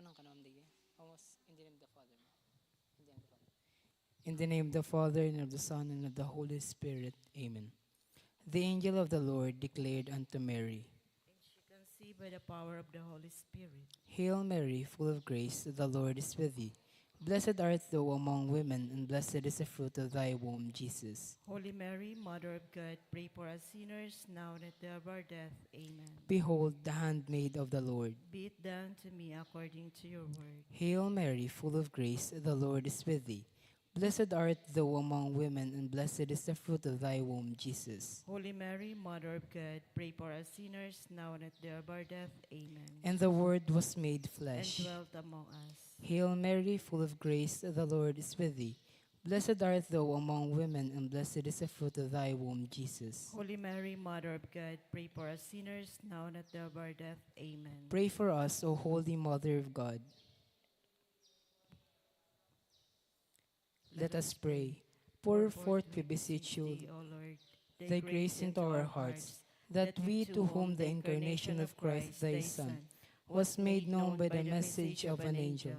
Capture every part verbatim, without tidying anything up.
Anong kanang dige? Almost in the name of the Father. In the name of the Father. In the name of the Father, and of the Son, and of the Holy Spirit. Amen. The angel of the Lord declared unto Mary, And she conceived by the power of the Holy Spirit. Hail Mary, full of grace, the Lord is with thee. Blessed art thou among women, and blessed is the fruit of thy womb, Jesus. Holy Mary, Mother of God, pray for us sinners, now and at the hour of our death. Amen. Behold, the handmaid of the Lord. Be it done to me according to your word. Hail Mary, full of grace, the Lord is with thee. Blessed art thou among women, and blessed is the fruit of thy womb, Jesus. Holy Mary, Mother of God, pray for us sinners, now and at the hour of our death. Amen. And the Word was made flesh. And dwelt among us. Hail Mary, full of grace, the Lord is with thee. Blessed art thou among women, and blessed is the fruit of thy womb, Jesus. Holy Mary, Mother of God, pray for us sinners, now and at the hour of our death. Amen. Pray for us, O Holy Mother of God. Let us pray. Pour forth, we beseech you, thy grace into our hearts, that we, to whom the incarnation of Christ, thy Son, was made known by the message of an angel,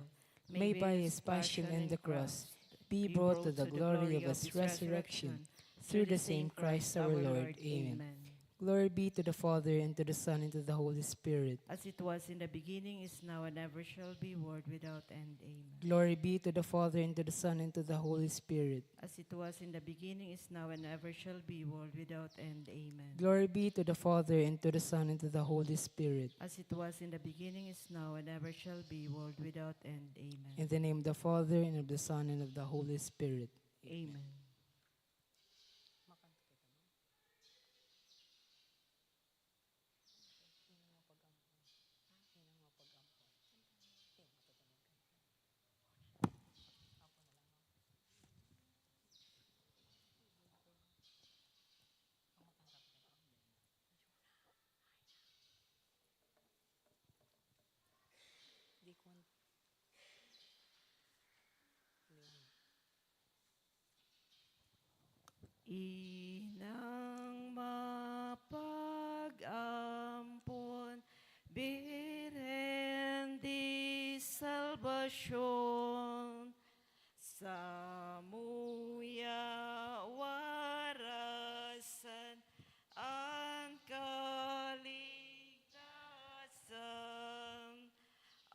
may by his passion and the cross be brought to the glory of his resurrection, through the same Christ our Lord. Amen. Glory be to the Father, and to the Son, and to the Holy Spirit. As it was in the beginning, is now, and ever shall be, world without end. Amen. Glory be to the Father, and to the Son, and to the Holy Spirit. As it was in the beginning, is now, and ever shall be, world without end. Amen. Glory be to the Father, and to the Son, and to the Holy Spirit. As it was in the beginning, is now, and ever shall be, world without end. Amen. In the name of the Father, and of the Son, and of the Holy Spirit. Amen. Inang mapag-ampon, Birhen di Salbasyon, samuya warasan an kaligtasan.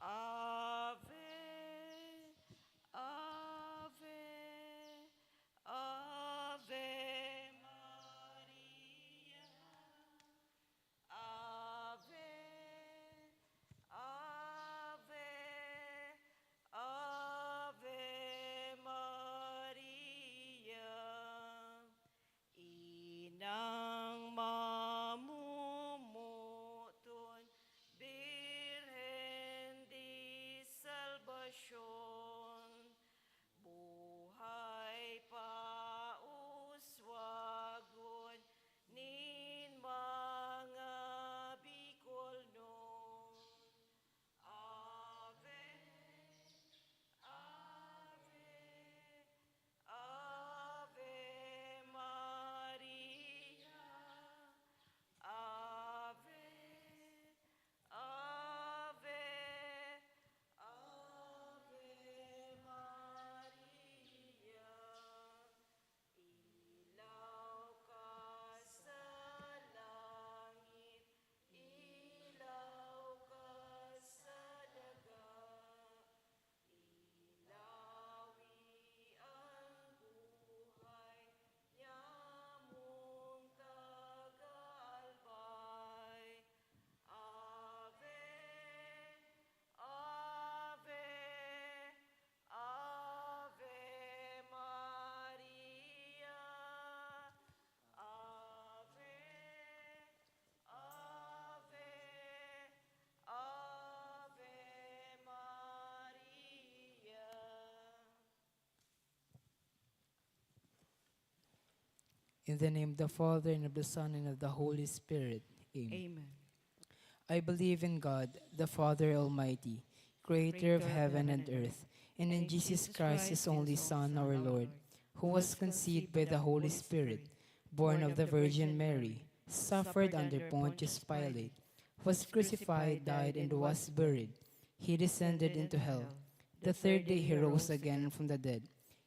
Ave, Ave, Ave Maria. Ave, Ave, Ave Maria. Inang mamomoton, Birhen di Salbasyon, buhay pauswagon nin mga Bicolnon. Ave, Ave, Ave Maria. Ave, Ave, Ave Maria. Ilaw ka sa langit, ilaw ka sa daga, ilawi an buhay nyamong taga-albay. Ave, Ave, Ave Maria. Ave, Ave, Ave Maria. In the name of the Father, and of the Son, and of the Holy Spirit. Amen. Amen. I believe in God, the Father Almighty, creator of heaven and earth, and in Jesus Christ, his only Son, our Lord, who was conceived by the Holy Spirit, born of the Virgin Mary, suffered under Pontius Pilate, was crucified, died, and was buried. He descended into hell. The third day he rose again from the dead.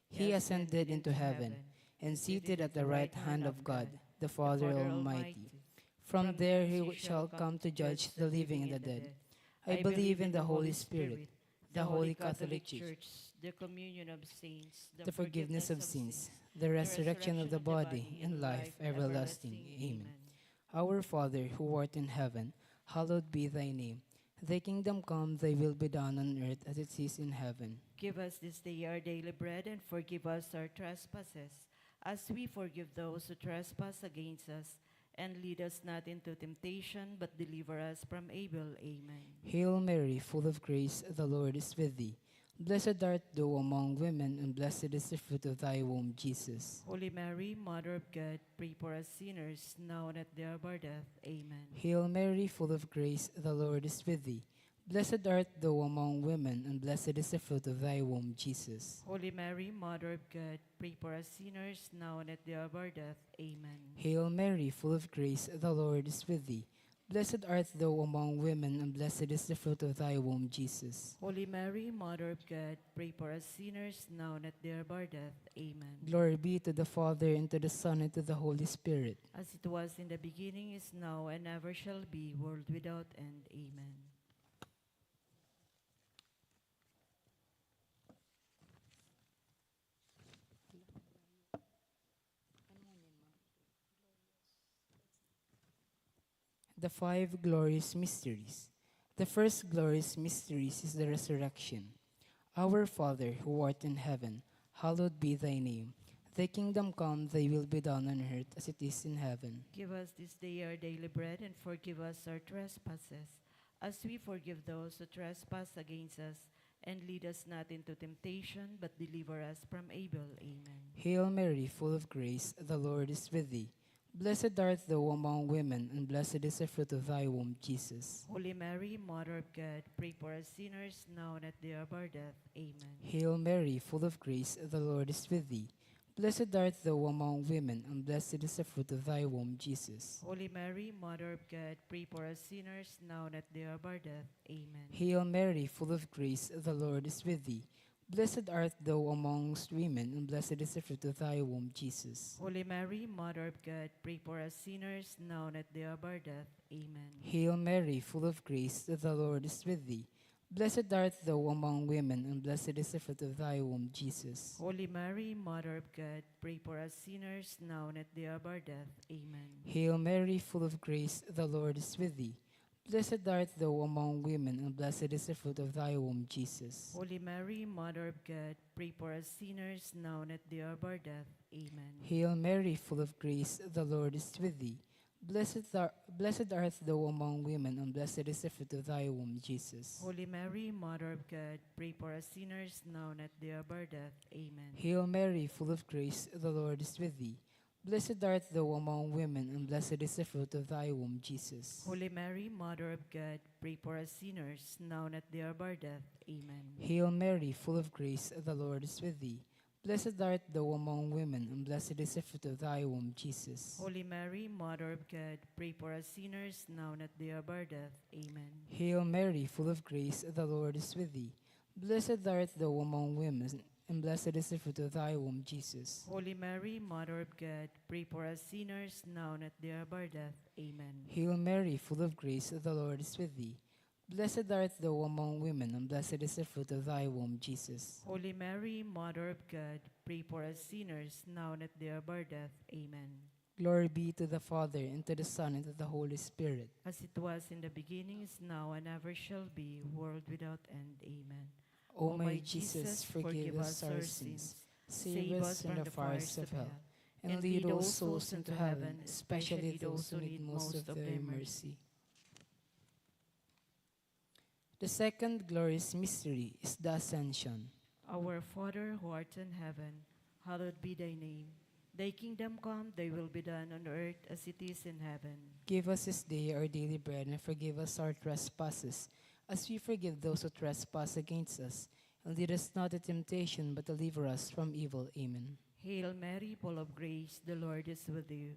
He ascended into heaven and seated at the right hand of God, the Father Almighty. From there he shall come to judge the living and the dead. I believe in the Holy Spirit, the Holy Catholic Church, the communion of saints, the forgiveness of sins, the resurrection of the body, and life everlasting. Amen. Our Father, who art in heaven, hallowed be thy name. Thy kingdom come, thy will be done on earth as it is in heaven. Give us this day our daily bread, and forgive us our trespasses, as we forgive those who trespass against us. And lead us not into temptation, but deliver us from evil. Amen. Hail Mary, full of grace, the Lord is with thee. Blessed art thou among women, and blessed is the fruit of thy womb, Jesus. Holy Mary, Mother of God, pray for us sinners, now and at the hour of our death. Amen. Hail Mary, full of grace, the Lord is with thee. Blessed art thou among women, and blessed is the fruit of thy womb, Jesus. Holy Mary, Mother of God, pray for us sinners, now and at the hour of our death. Amen. Hail Mary, full of grace, the Lord is with thee. Blessed art thou among women, and blessed is the fruit of thy womb, Jesus. Holy Mary, Mother of God, pray for us sinners, now and at the hour of our death. Amen. Glory be to the Father, and to the Son, and to the Holy Spirit. As it was in the beginning, is now, and ever shall be, world without end. Amen. The five glorious mysteries. The first glorious mystery is the resurrection. Our Father, who art in heaven, hallowed be thy name. Thy kingdom come, thy will be done on earth as it is in heaven. Give us this day our daily bread, and forgive us our trespasses, as we forgive those who trespass against us. And lead us not into temptation, but deliver us from evil. Amen. Hail Mary, full of grace, the Lord is with thee. Blessed art thou among women, and blessed is the fruit of thy womb, Jesus. Holy Mary, Mother of God, pray for us sinners, now and at the hour of our death. Amen. Hail Mary, full of grace, the Lord is with thee. Blessed art thou among women, and blessed is the fruit of thy womb, Jesus. Holy Mary, Mother of God, pray for us sinners, now and at the hour of our death. Amen. Hail Mary, full of grace, the Lord is with thee. Blessed art thou amongst women, and blessed is the fruit of thy womb, Jesus. Holy Mary, Mother of God, pray for us sinners, now and at the hour of our death. Amen. Hail Mary, full of grace, the Lord is with thee. Blessed art thou among women, and blessed is the fruit of thy womb, Jesus. Holy Mary, Mother of God, pray for us sinners, now and at the hour of our death. Amen. Hail Mary, full of grace, the Lord is with thee. Blessed art thou among women, and blessed is the fruit of thy womb, Jesus. Holy Mary, Mother of God, pray for us sinners, now and at the hour of our death. Amen. Hail Mary, full of grace, the Lord is with thee. Blessed, are, blessed art thou among women, and blessed is the fruit of thy womb, Jesus. Holy Mary, Mother of God, pray for us sinners, now and at the hour of our death. Amen. Hail Mary, full of grace, the Lord is with thee. Blessed art thou among women, and blessed is the fruit of thy womb, Jesus. Holy Mary, Mother of God, pray for us sinners, now and at the hour of our death. Amen. Hail Mary, full of grace, the Lord is with thee. Blessed art thou among women, and blessed is the fruit of thy womb, Jesus. Holy Mary, Mother of God, pray for us sinners, now and at the hour of our death. Amen. Hail Mary, full of grace, the Lord is with thee. Blessed art thou among women, and blessed is the fruit of thy womb, Jesus. Holy Mary, Mother of God, pray for us sinners, now and at the hour of our death. Amen. Hail Mary, full of grace, the Lord is with thee. Blessed art thou among women, and blessed is the fruit of thy womb, Jesus. Holy Mary, Mother of God, pray for us sinners, now and at the hour of our death. Amen. Glory be to the Father, and to the Son, and to the Holy Spirit. As it was in the beginning, is now, and ever shall be, world without end. Amen. O my Jesus, forgive us our sins, save us from the fires of hell, and lead all souls into heaven, especially those who need most of thy mercy. The second glorious mystery is the Ascension. Our Father who art in heaven, hallowed be thy name. Thy kingdom come, thy will be done on earth as it is in heaven. Give us this day our daily bread, and forgive us our trespasses, as we forgive those who trespass against us. And lead us not into temptation, but deliver us from evil. Amen. Hail Mary, full of grace, the Lord is with you.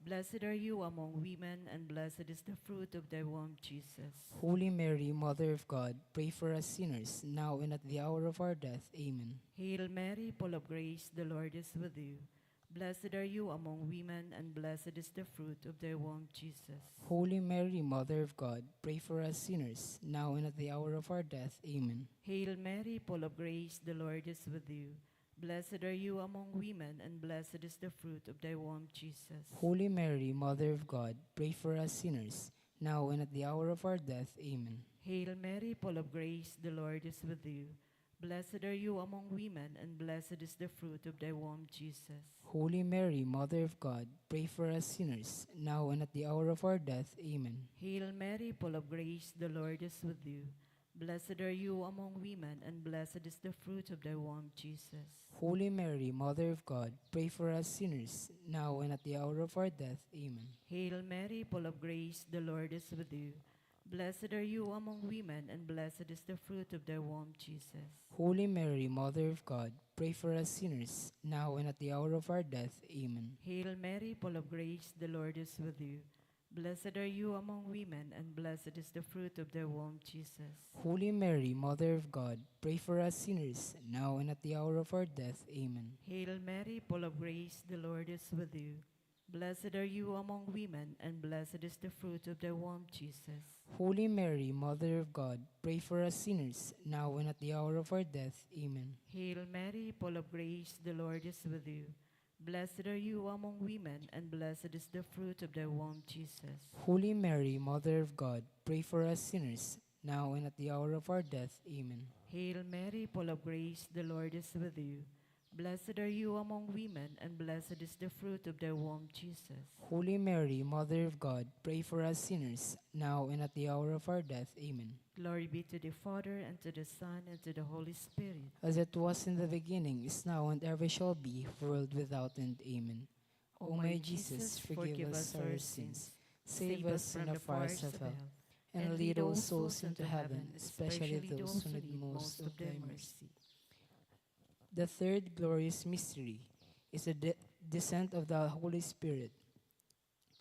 Blessed are you among women, and blessed is the fruit of thy womb, Jesus. Holy Mary, Mother of God, pray for us sinners, now and at the hour of our death. Amen. Hail Mary, full of grace, the Lord is with you. Blessed are you among women, and blessed is the fruit of thy womb, Jesus. Holy Mary, Mother of God, pray for us sinners, now and at the hour of our death. Amen. Hail Mary, full of grace, the Lord is with you. Blessed are you among women, and blessed is the fruit of thy womb, Jesus. Holy Mary, Mother of God, pray for us sinners, now and at the hour of our death. Amen. Hail Mary, full of grace, the Lord is with you. Blessed are you among women, and blessed is the fruit of thy womb, Jesus. Holy Mary, Mother of God, pray for us sinners, now and at the hour of our death. Amen. Hail Mary, full of grace, the Lord is with you. Blessed are you among women, and blessed is the fruit of thy womb, Jesus. Holy Mary, Mother of God, pray for us sinners, now and at the hour of our death. Amen. Hail Mary, full of grace, the Lord is with you. Blessed are you among women, and blessed is the fruit of thy womb, Jesus. Holy Mary, Mother of God, pray for us sinners, now and at the hour of our death. Amen. Hail Mary, full of grace, the Lord is with you. Blessed are you among women, and blessed is the fruit of thy womb, Jesus. Holy Mary, Mother of God, pray for us sinners, now and at the hour of our death. Amen. Hail Mary, full of grace, the Lord is with you. Blessed are you among women, and blessed is the fruit of thy womb, Jesus. Holy Mary, Mother of God, pray for us sinners, now and at the hour of our death. Amen. Hail Mary, full of grace, the Lord is with you. Blessed are you among women, and blessed is the fruit of thy womb, Jesus. Holy Mary, Mother of God, pray for us sinners, now and at the hour of our death. Amen. Hail Mary, full of grace, the Lord is with you. Blessed are you among women, and blessed is the fruit of thy womb, Jesus. Holy Mary, Mother of God, pray for us sinners, now and at the hour of our death. Amen. Glory be to the Father, and to the Son, and to the Holy Spirit. As it was in the beginning, is now, and ever shall be, world without end. Amen. O my Jesus, forgive us our sins, save us from the fires of hell, and lead all souls into heaven, especially those who need most of thy mercy. The third glorious mystery is the de- descent of the Holy Spirit.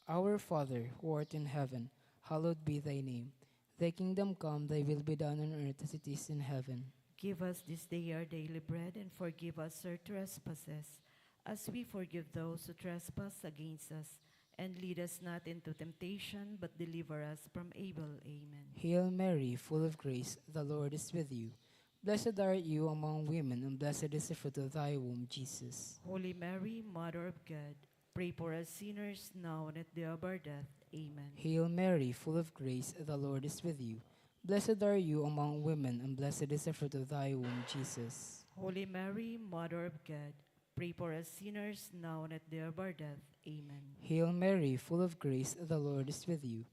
Our Father, who art in heaven, hallowed be thy name. Thy kingdom come, thy will be done on earth as it is in heaven. Give us this day our daily bread, and forgive us our trespasses, as we forgive those who trespass against us. And lead us not into temptation, but deliver us from evil. Amen. Hail Mary, full of grace, the Lord is with you. Blessed art you among women, and blessed is the fruit of thy womb, Jesus. Holy Mary, Mother of God, pray for us sinners, now and at the hour of our death. Amen. Hail Mary, full of grace, the Lord is with you. Blessed are you among women, and blessed is the fruit of thy womb, Jesus. Holy Mary, Mother of God, pray for us sinners, now and at the hour of our death. Amen. Hail Mary, full of grace, the Lord is with you.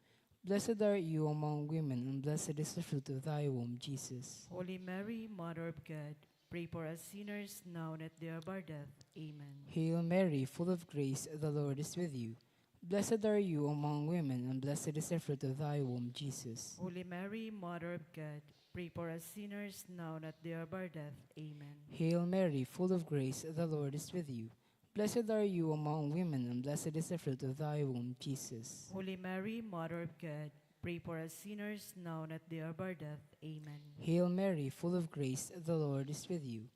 Blessed are you among women, and blessed is the fruit of thy womb, Jesus. Holy Mary, Mother of God, pray for us sinners, now and at the hour of our death. Amen. Hail Mary, full of grace, the Lord is with you. Blessed are you among women, and blessed is the fruit of thy womb, Jesus. Holy Mary, Mother of God, pray for us sinners, now and at the hour of our death. Amen. Hail Mary, full of grace, the Lord is with you. Blessed are you among women, and blessed is the fruit of thy womb, Jesus. Holy Mary, Mother of God, pray for us sinners, now and at the hour of our death. Amen. Hail Mary, full of grace, the Lord is with you.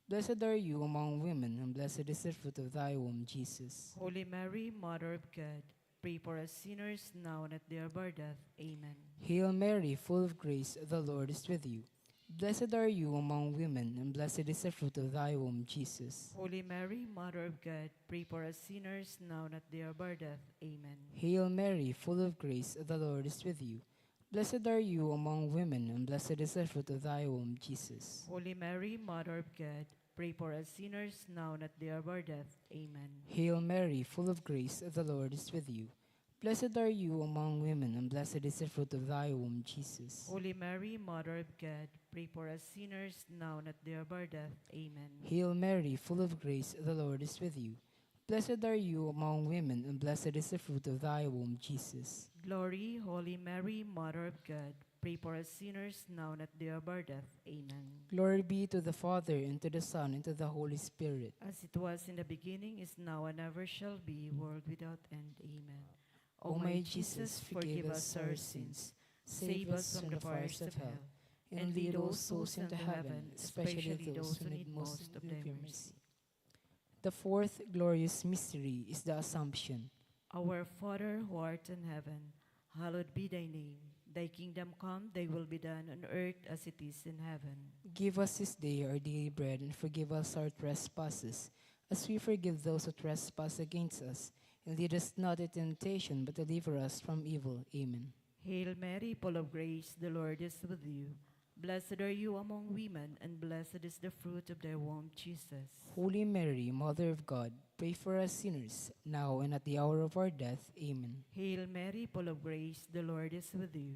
Blessed are you among women, and blessed is the fruit of thy womb, Jesus. Holy Mary, Mother of God, pray for us sinners, now and at the hour of our death. Amen. Hail Mary, full of grace, the Lord is with you. Blessed are you among women, and blessed is the fruit of thy womb, Jesus. Holy Mary, Mother of God, pray for us sinners, now and at the hour of our death. Amen. Hail Mary, full of grace, the Lord is with you. Blessed are you among women, and blessed is the fruit of thy womb, Jesus. Holy Mary, Mother of God, pray for us sinners, now and at the hour of our death. Amen. Hail Mary, full of grace, the Lord is with you. Blessed are you among women, and blessed is the fruit of thy womb, Jesus. Holy Mary, Mother of God, pray for us sinners, now and at the hour of our death. Amen. Hail Mary, full of grace, the Lord is with you. Blessed are you among women, and blessed is the fruit of thy womb, Jesus. Glory, Holy Mary, Mother of God, pray for us sinners, now and at the hour of our death. Amen. Glory be to the Father, and to the Son, and to the Holy Spirit. As it was in the beginning, is now, and ever shall be, world without end. Amen. O my Jesus, forgive us our sins, save us from the fires of hell, and lead all souls into heaven, especially those who need most of thy mercy. The fourth glorious mystery is the Assumption. Our Father who art in heaven, hallowed be thy name. Thy kingdom come, thy will be done on earth as it is in heaven. Give us this day our daily bread, and forgive us our trespasses, as we forgive those who trespass against us. And lead us not into temptation, but deliver us from evil. Amen. Hail Mary, full of grace, the Lord is with you. Blessed are you among women, and blessed is the fruit of thy womb, Jesus. Holy Mary, Mother of God, pray for us sinners, now and at the hour of our death. Amen. Hail Mary, full of grace, the Lord is with you.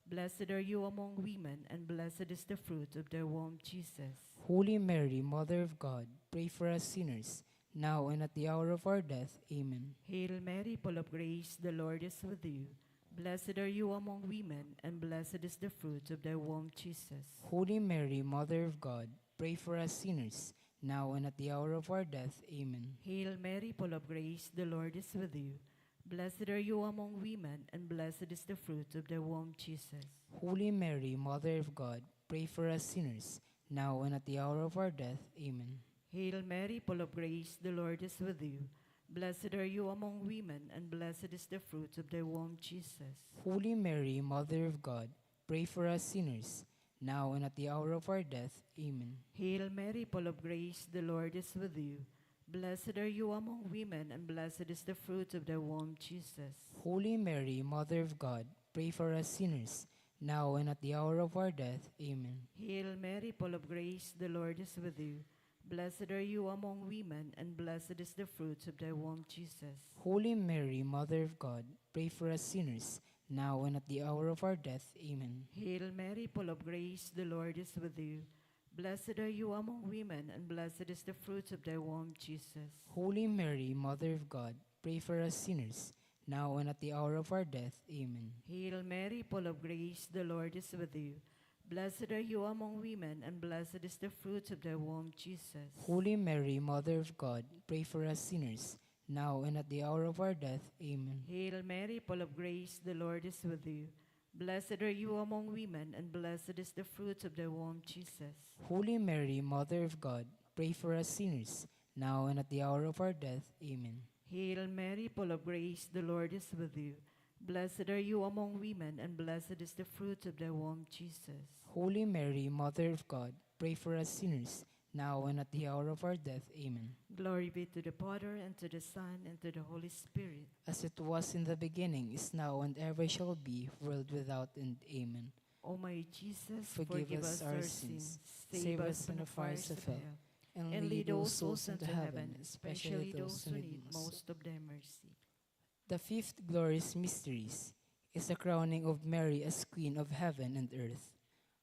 Blessed are you among women, and blessed is the fruit of thy womb, Jesus. Holy Mary, Mother of God, pray for us sinners, now and at the hour of our death. Amen. Hail Mary, full of grace, the Lord is with you. Blessed are you among women, and blessed is the fruit of thy womb, Jesus. Holy Mary, Mother of God, pray for us sinners, now and at the hour of our death. Amen. Hail Mary, full of grace, the Lord is with you. Blessed are you among women, and blessed is the fruit of thy womb, Jesus. Holy Mary, Mother of God, pray for us sinners, now and at the hour of our death. Amen. Hail Mary, full of grace, the Lord is with you. Blessed are you among women, and blessed is the fruit of thy womb, Jesus. Holy Mary, Mother of God, pray for us sinners, now and at the hour of our death. Amen. Hail Mary, full of grace, the Lord is with you. Blessed are you among women, and blessed is the fruit of thy womb, Jesus. Holy Mary, Mother of God, pray for us sinners, now and at the hour of our death. Amen. Hail Mary, full of grace, the Lord is with you. Blessed are you among women, and blessed is the fruit of thy womb, Jesus. Holy Mary, Mother of God, pray for us sinners, now and at the hour of our death. Amen. Hail Mary, full of grace, the Lord is with you. Blessed are you among women, and blessed is the fruit of thy womb, Jesus. Holy Mary, Mother of God, pray for us sinners, now and at the hour of our death. Amen. Hail Mary, full of grace, the Lord is with you. Blessed are you among women, and blessed is the fruit of thy womb, Jesus. Holy Mary, Mother of God, pray for us sinners, now and at the hour of our death. Amen. Hail Mary, full of grace, the Lord is with you. Blessed are you among women, and blessed is the fruit of thy womb, Jesus. Holy Mary, Mother of God, pray for us sinners, now and at the hour of our death. Amen. Hail Mary, full of grace, the Lord is with you. Blessed are you among women, and blessed is the fruit of thy womb, Jesus. Holy Mary, Mother of God, pray for us sinners, now and at the hour of our death. Amen. Glory be to the Father, and to the Son, and to the Holy Spirit. As it was in the beginning, is now, and ever shall be, world without end. Amen. O my Jesus, Forgive us our sins, save us from the fires of hell, and lead all souls into heaven, especially those who need most of thy mercy. The fifth glorious mysteries is the crowning of Mary as Queen of heaven and earth.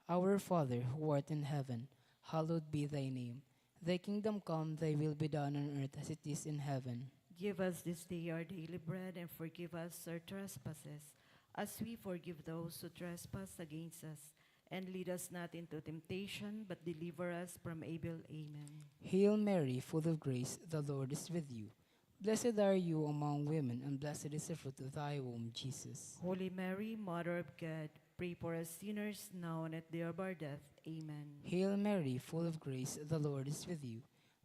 Our Father, who art in heaven, hallowed be thy name. Thy kingdom come, thy will be done on earth as it is in heaven. Give us this day our daily bread, and forgive us our trespasses, as we forgive those who trespass against us. And lead us not into temptation, but deliver us from evil. Amen. Hail Mary, full of grace, the Lord is with you. Blessed are you among women, and blessed is the fruit of thy womb, Jesus. Holy Mary, Mother of God, pray for us sinners, now and at the hour of our death. Amen. Hail Mary, full of grace, the Lord is with you.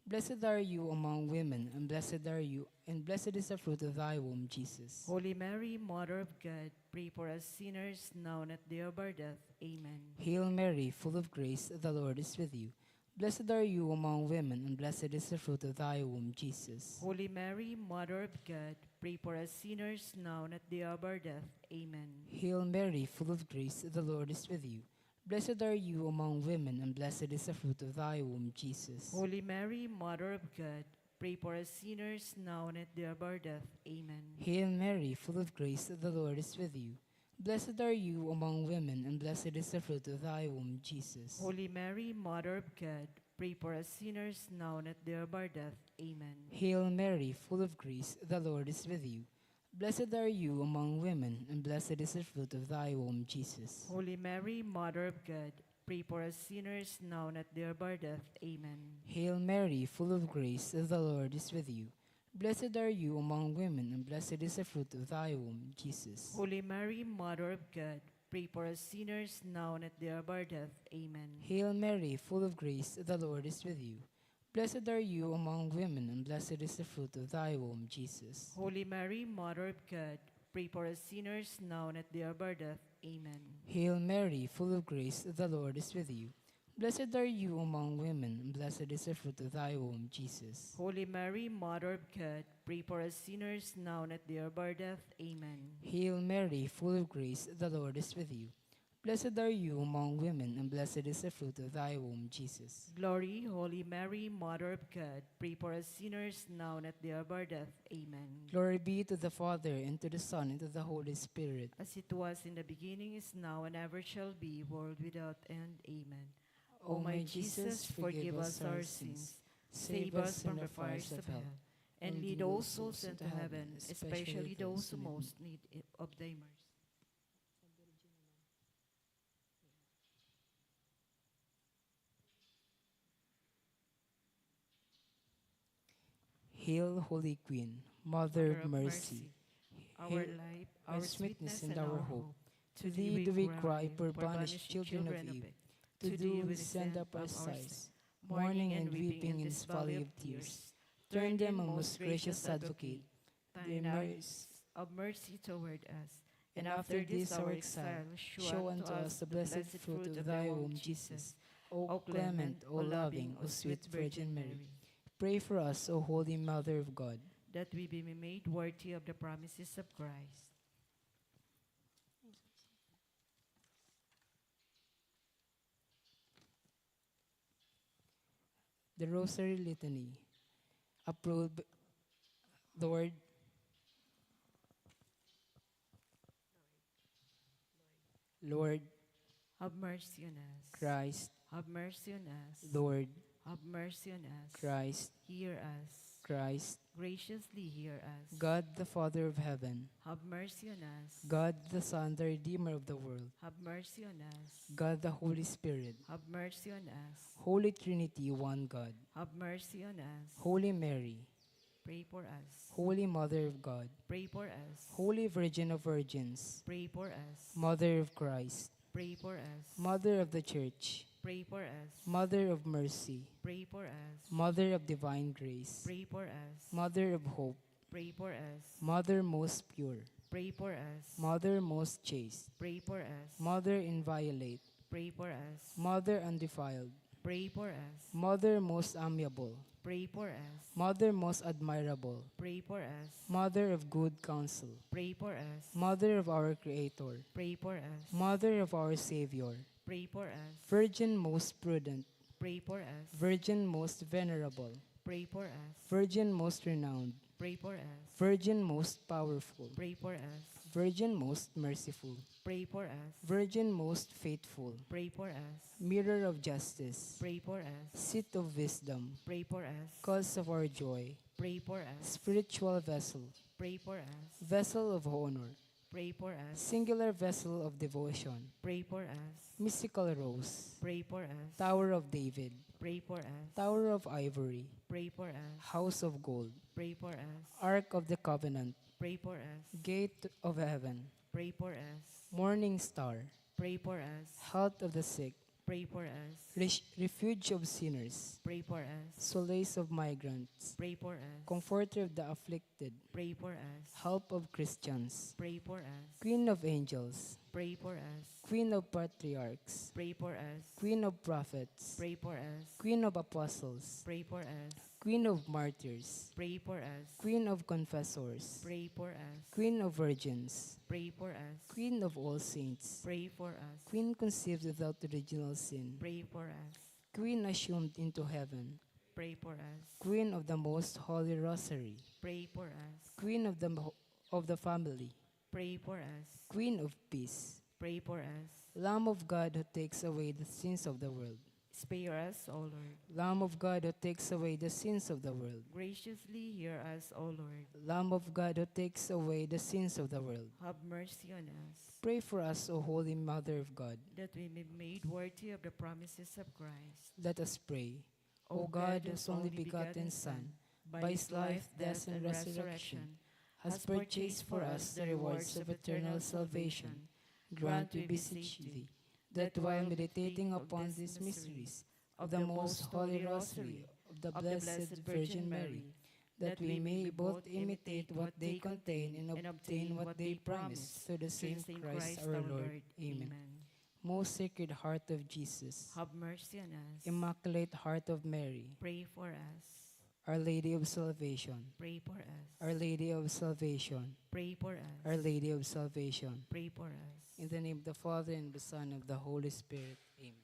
Blessed are you among women, and blessed are you, and blessed is the fruit of thy womb, Jesus. Holy Mary, Mother of God, pray for us sinners, now and at the hour of our death. Amen. Hail Mary, full of grace, the Lord is with you. Blessed are you among women, and blessed is the fruit of thy womb, Jesus. Holy Mary, Mother of God, pray for us sinners, now and at the hour of our death. Amen. Hail Mary, full of grace, the Lord is with you. Blessed are you among women, and blessed is the fruit of thy womb, Jesus. Holy Mary, Mother of God, pray for us sinners, now and at the hour of our death. Amen. Hail Mary, full of grace, the Lord is with you. Blessed are you among women, and blessed is the fruit of thy womb, Jesus. Holy Mary, Mother of God, pray for us sinners, now and at the hour of our death. Amen. Hail Mary, full of grace, the Lord is with you. Blessed are you among women, and blessed is the fruit of thy womb, Jesus. Holy Mary, Mother of God, pray for us sinners now and at the hour of our death. Amen. Hail Mary, full of grace, the Lord is with you. Blessed are you among women, and blessed is the fruit of thy womb, Jesus. Holy Mary, Mother of God, pray for us sinners now and at the hour of our death. Amen. Hail Mary, full of grace, the Lord is with you. Blessed are you among women, and blessed is the fruit of thy womb, Jesus. Holy Mary, Mother of God, pray for us sinners now and at the hour of our death. Amen. Hail Mary, full of grace, the Lord is with you. Blessed are you among women, and blessed is the fruit of thy womb, Jesus. Holy Mary, Mother of God, pray for us sinners now and at the hour of our death. Amen. Hail Mary, full of grace, the Lord is with you. Blessed are you among women, and blessed is the fruit of thy womb, Jesus. Glory, Holy Mary, Mother of God, pray for us sinners now and at the hour of our death. Amen. Glory be to the Father, and to the Son, and to the Holy Spirit. As it was in the beginning, is now, and ever shall be, world without end. Amen. O my Jesus, forgive us our sins, save us from the fires of hell, and lead all souls into heaven, especially those who most need of thy mercy. Hail, Holy Queen, Mother of Mercy, our life, our sweetness, and our hope. To thee do we cry, poor banished children of Eve. To thee we send up our sighs, mourning and weeping in this valley of tears. Turn them, O most gracious Advocate, thine eyes of mercy toward us, and after this our exile, show unto us the blessed fruit of thy womb, Jesus. O clement, O loving, O sweet Virgin Mary, pray for us, O Holy Mother of God, that we be made worthy of the promises of Christ. The Rosary Litany. Approve, Lord. Lord. Have mercy on us. Christ. Have mercy on us. Lord. Have mercy on us. Christ. Hear us. Christ. Graciously hear us. God, the Father of heaven. Have mercy on us. God, the Son, the Redeemer of the world. Have mercy on us. God, the Holy Spirit. Have mercy on us. Holy Trinity, one God. Have mercy on us. Holy Mary. Pray for us. Holy Mother of God. Pray for us. Holy Virgin of Virgins. Pray for us. Mother of Christ. Pray for us. Mother of the Church. Pray for us. Mother of Mercy. Pray for us. Mother of Divine Grace. Pray for us. Mother of Hope. Pray for us. Mother most pure. Pray for us. Mother most chaste. Pray for us. Mother inviolate. Pray for us. Mother undefiled. Pray for us. Mother most amiable. Pray for us. Mother most admirable. Pray for us. Mother of good counsel. Pray for us. Mother of our Creator. Pray for us. Mother of our Savior. Pray for us. Virgin most prudent. Pray for us. Virgin most venerable. Pray for us. Virgin most renowned. Pray for us. Virgin most powerful. Pray for us. Virgin most merciful. Pray for us. Virgin most faithful. Pray for us. Mirror of justice. Pray for us. Seat of wisdom. Pray for us. Cause of our joy. Pray for us. Spiritual vessel. Pray for us. Vessel of honor. Pray for us. Singular vessel of devotion. Pray for us. Mystical rose. Pray for us. Tower of David. Pray for us. Tower of ivory. Pray for us. House of gold. Pray for us. Ark of the covenant. Pray for us. Gate of heaven. Pray for us. Morning star. Pray for us. Health of the sick. Pray for us. Resh-, refuge of sinners. Pray for us. Solace of migrants. Pray for us. Comforter of the afflicted. Pray for us. Help of Christians. Pray for us. Queen of angels. Pray for us. Queen of patriarchs. Pray for us. Queen of prophets. Pray for us. Queen of apostles. Pray for us. Queen of martyrs. Pray for us. Queen of confessors. Pray for us. Queen of virgins. Pray for us. Queen of all saints. Pray for us. Queen conceived without original sin. Pray for us. Queen assumed into heaven. Pray for us. Queen of the Most Holy Rosary. Pray for us. Queen of the mo-, of the family. Pray for us. Queen of peace. Pray for us. Lamb of God who takes away the sins of the world. Spare us, O Lord. Lamb of God who takes away the sins of the world. Graciously hear us, O Lord. Lamb of God who takes away the sins of the world. Have mercy on us. Pray for us, O Holy Mother of God. That we may be made worthy of the promises of Christ. Let us pray. O God, whose only begotten Son, by his life, death, and resurrection, has purchased for us the rewards of eternal salvation, grant, we beseech thee, that while meditating upon these mysteries of the most holy rosary of the Blessed Virgin Mary, that we may both imitate what they contain and obtain what they promise, through the same Christ our Lord. Amen. Most Sacred Heart of Jesus, have mercy on us. Immaculate Heart of Mary, pray for us. Our Lady of Salvation, pray for us. Our Lady of Salvation, pray for us. Our Lady of Salvation, pray for us. In the name of the Father, and the Son, and of the Holy Spirit. Amen.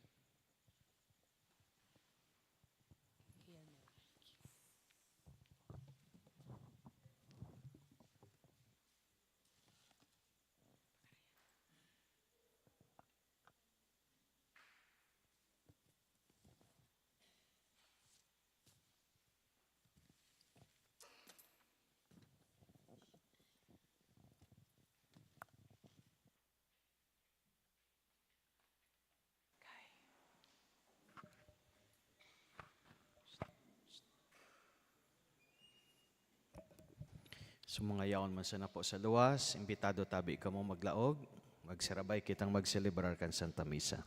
So, mga yaon man sana po sa luwas, imbitado tabi kamo maglaog, magsarabay kitang magselebrar kan Santa Misa.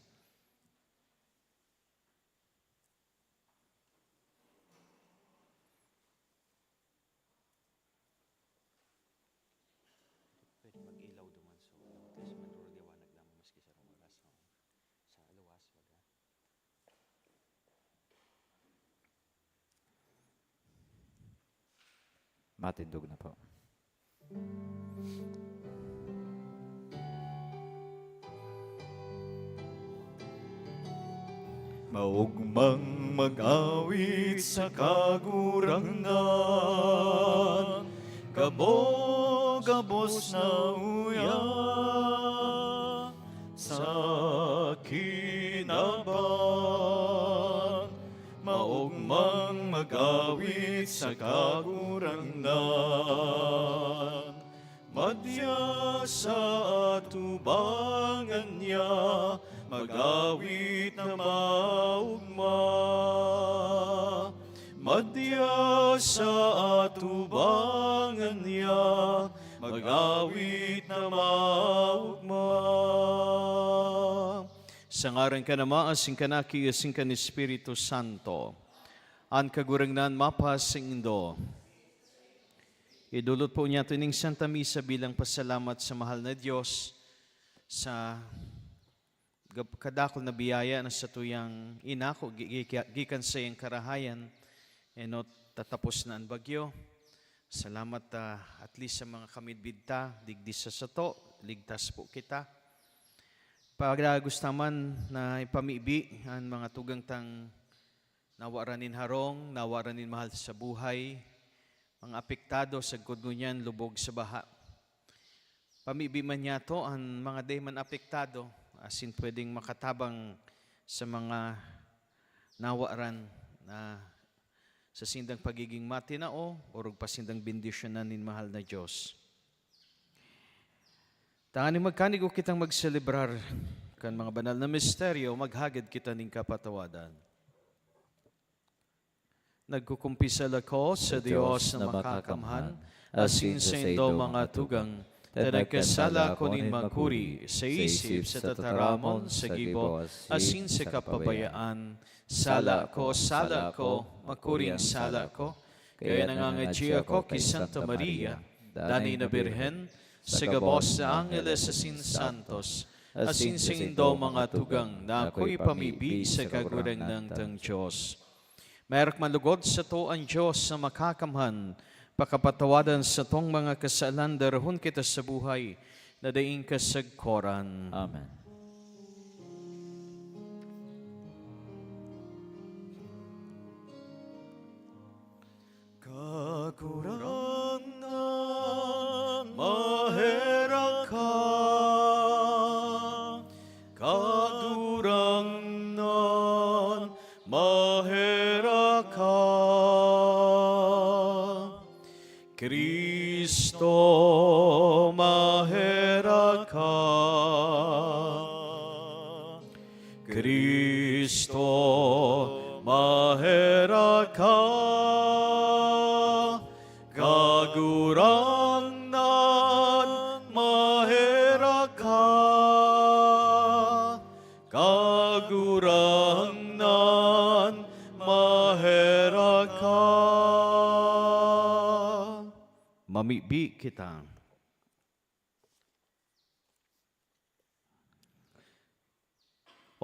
Pwede mag-ilaw duman, so, at least manrurliwanag lamang maski sarong oras, no? Sa luwas, baga. Matindog na po. Maogmang mag-awit sa Kagurangnan, gabos-gabos na uya sa kinaban, maogmang mag-awit sa Kagurangnan. Madya sa atubangan niya, mag-awit na maogma. Madya sa atubangan niya, mag-awit na maogma. Sa ngaran kan Ama, asin kan Aki, asin kan Espiritu Santo. An Kagurangnan mapasaindo. Idolot po niyato ning Santa Misa bilang pasalamat sa mahal na Dios sa gab-, kadakul na biyaya na satuyang inako gi-, gi-, gikan sa iyang karahayan, enot tatapos na an bagyo. Salamat, ah, at least sa mga kamidbid ta, digdi sa sato, ligtas po kita. Pagdagus ta man na ipamibi an mga tugang tang nawaran nin harong, nawaran nin mahal sa buhay, mga apektado sagkod ngunyan lubog sa baha. Pamibi man niyato an mga dai man apektado, asin pwedeng makatabang sa mga nawaran na sa sindang pagiging matinao, orog pa sindang bendisyonan nin mahal na Dios. Tanganing magkanigo kitang magselebrar kan mga banal na misteryo, maghagad kita nin kapatawadan. Nagkukumpisal ako sa Dios na makakamhan, asin saindo mga tugang, ta nagkasala ako nin makuri sa isip, sa tataramon, sa gibo, asin sa kapabayaan. Sala ko, sala ko, makuring sala ko. Kaya nangangadyi ako ki Santa Maria, danay na Birhen, sa gabos na angeles asin santos, asin saindo mga tugang na ako ipamibi sa Kagurangnan tang Dios. Maherak man lugod sato an Dios na makakamhan, pakapatawadan satong mga kasalan, darahon kita sa buhay na daing kasagkoran. Amen. Kagurangnan, maherak ka. Kagurangnan, Cristo, maherak ka, Kagurangnan, maherak ka, Kagurangnan, maherak ka. Mamibi kita.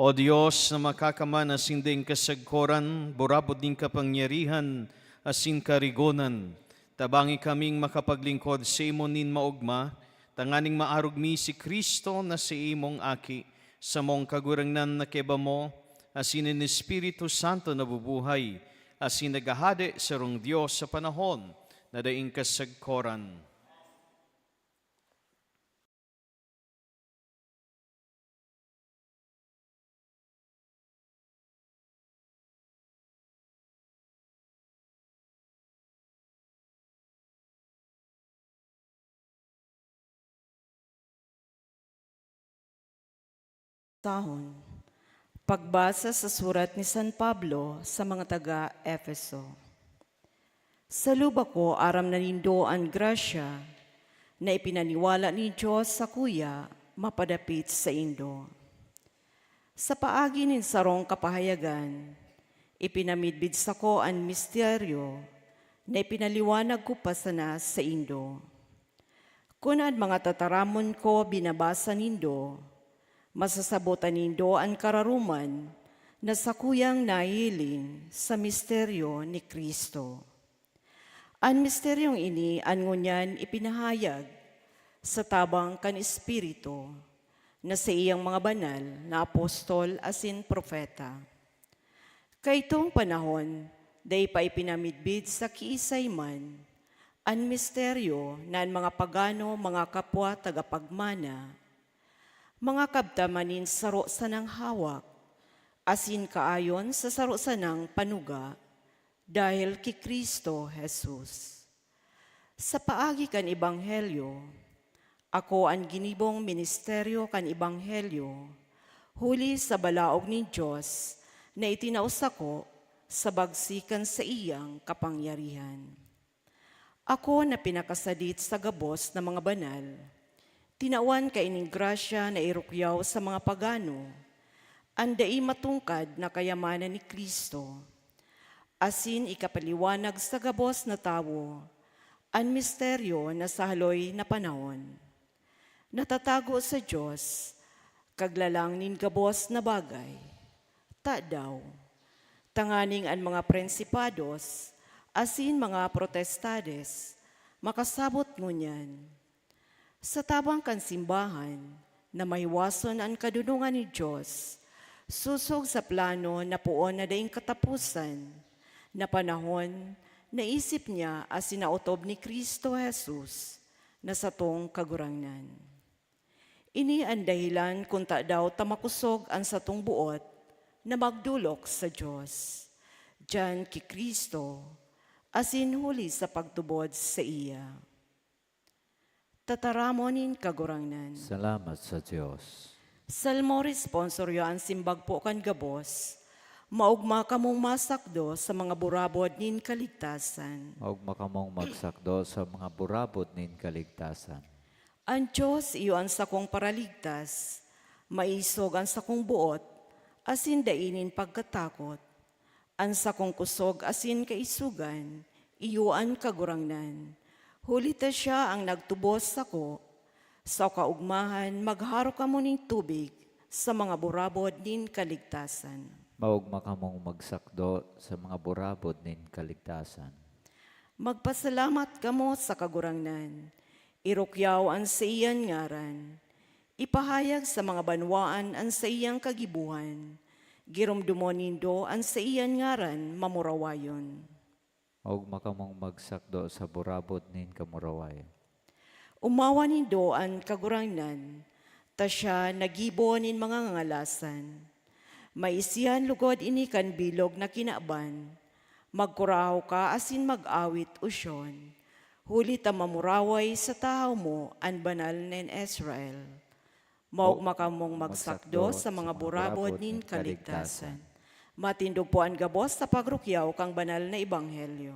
O Dios na makakaman asin daing kasagkoran, burabod nin kapangyarihan asin karigonan, tabangi kaming makapaglingkod saimo nin maogma, tanganing maarog mi si Cristo na saimong Aki, samong Kagurangnan na kaiba mo, asin nin Espiritu Santo na bubuhay asin naghahade sarong Dios sa panahon na daing kasagkoran. Tahon. Pagbasa sa surat ni San Pablo sa mga taga Efeso. Sa luba ko, aram na nindo an grasya na ipinaniwala nin Dios sakuya mapadapit saindo. Sa paagi nin sarong kapahayagan, ipinamidbid sako an misteryo na ipinaliwanag ko pa sana saindo. Kun an mga tataramon ko binabasa nindo, masasabotan nindo an kararoman na sakuyang nahihiling sa misteryo ni Cristo. An misteryong ini an ngunyan ipinahayag sa tabang kan Espiritu na saiyang mga banal na apostol asin propeta. Kaitong panahon, dai pa ipinamidbid sa kiisay man an misteryo na an mga pagano, mga kapwa tagapagmana, mga kabtaman nin saro sanang hawak, asin kaayon sa saro sanang panuga, dahil ki Cristo Jesus. Sa paagi kan ebanghelyo, ako an ginibong ministeryo kan ebanghelyo, huli sa balaog nin Dios na itinao sako sa bagsi kan saiyang kapangyarihan. Ako na pinakasadit sa gabos na mga banal, tinawan kaining grasya na irukyaw sa mga pagano an dai matungkad na kayamanan ni Cristo, asin ikapaliwanag sa gabos na tawo an misteryo na sa haloy na panahon natatago sa Dios, kaglalang nin gabos na bagay, tadaw, tanganing an mga prinsipados asin mga potestades makasabot ngunyan. Sa tabang kan simbahan na mahiwason an kadonongan ni Dios, sosog sa plano na poon na daing kataposan, na panahon naisip niya asin naotob ni Cristo Jesus na satong Kagurangnan. Ini an dahelan kun tadaw ta makosog an satong boot na magdolok sa Dios, diyan ki Cristo, asin huli sa pagtubod saiya. Tataramon nin Kagurangnan. Salamat sa Dios. Salmo responsorio an simbag po kan gabos, maogma kamong masakdo sa mga burabod nin kaligtasan. Maogma kamong magsakdo sa mga burabod nin kaligtasan. An Dios iyo an sakong paraligtas, maisog an sakong boot, asin dai nin pagkatakot. An sakong kusog asin kaisogan, iyo an Kagurangnan. Huli ta siya an nagtubos sako, sa kaogmahan magharo kamo nin tubig sa mga burabod nin kaligtasan. Maogma kamong magsakdo sa mga burabod nin kaligtasan. Magpasalamat kamo sa Kagurangnan. Irukyaw an saiyang ngaran. Ipahayag sa mga banwaan an saiyang kagibohan. Giromdomon nindo an saiyang ngaran mamurawayon. Maogma kamong magsakdo sa burabod nin kamurawayan. Omawan nindo an Kagurangnan, ta siya naggibo nin mga ngangalasan. Maisihan lugod ini kan bilog na kinaban. Magkurahaw ka asin mag-awit, o Sion, huli ta mamuraway sa tahaw mo an Banal nin Israel. Maogma kamong magsakdo sa mga burabod nin kaligtasan. Matindog po an gabos sa pagrukyaw kan banal na ebanghelyo.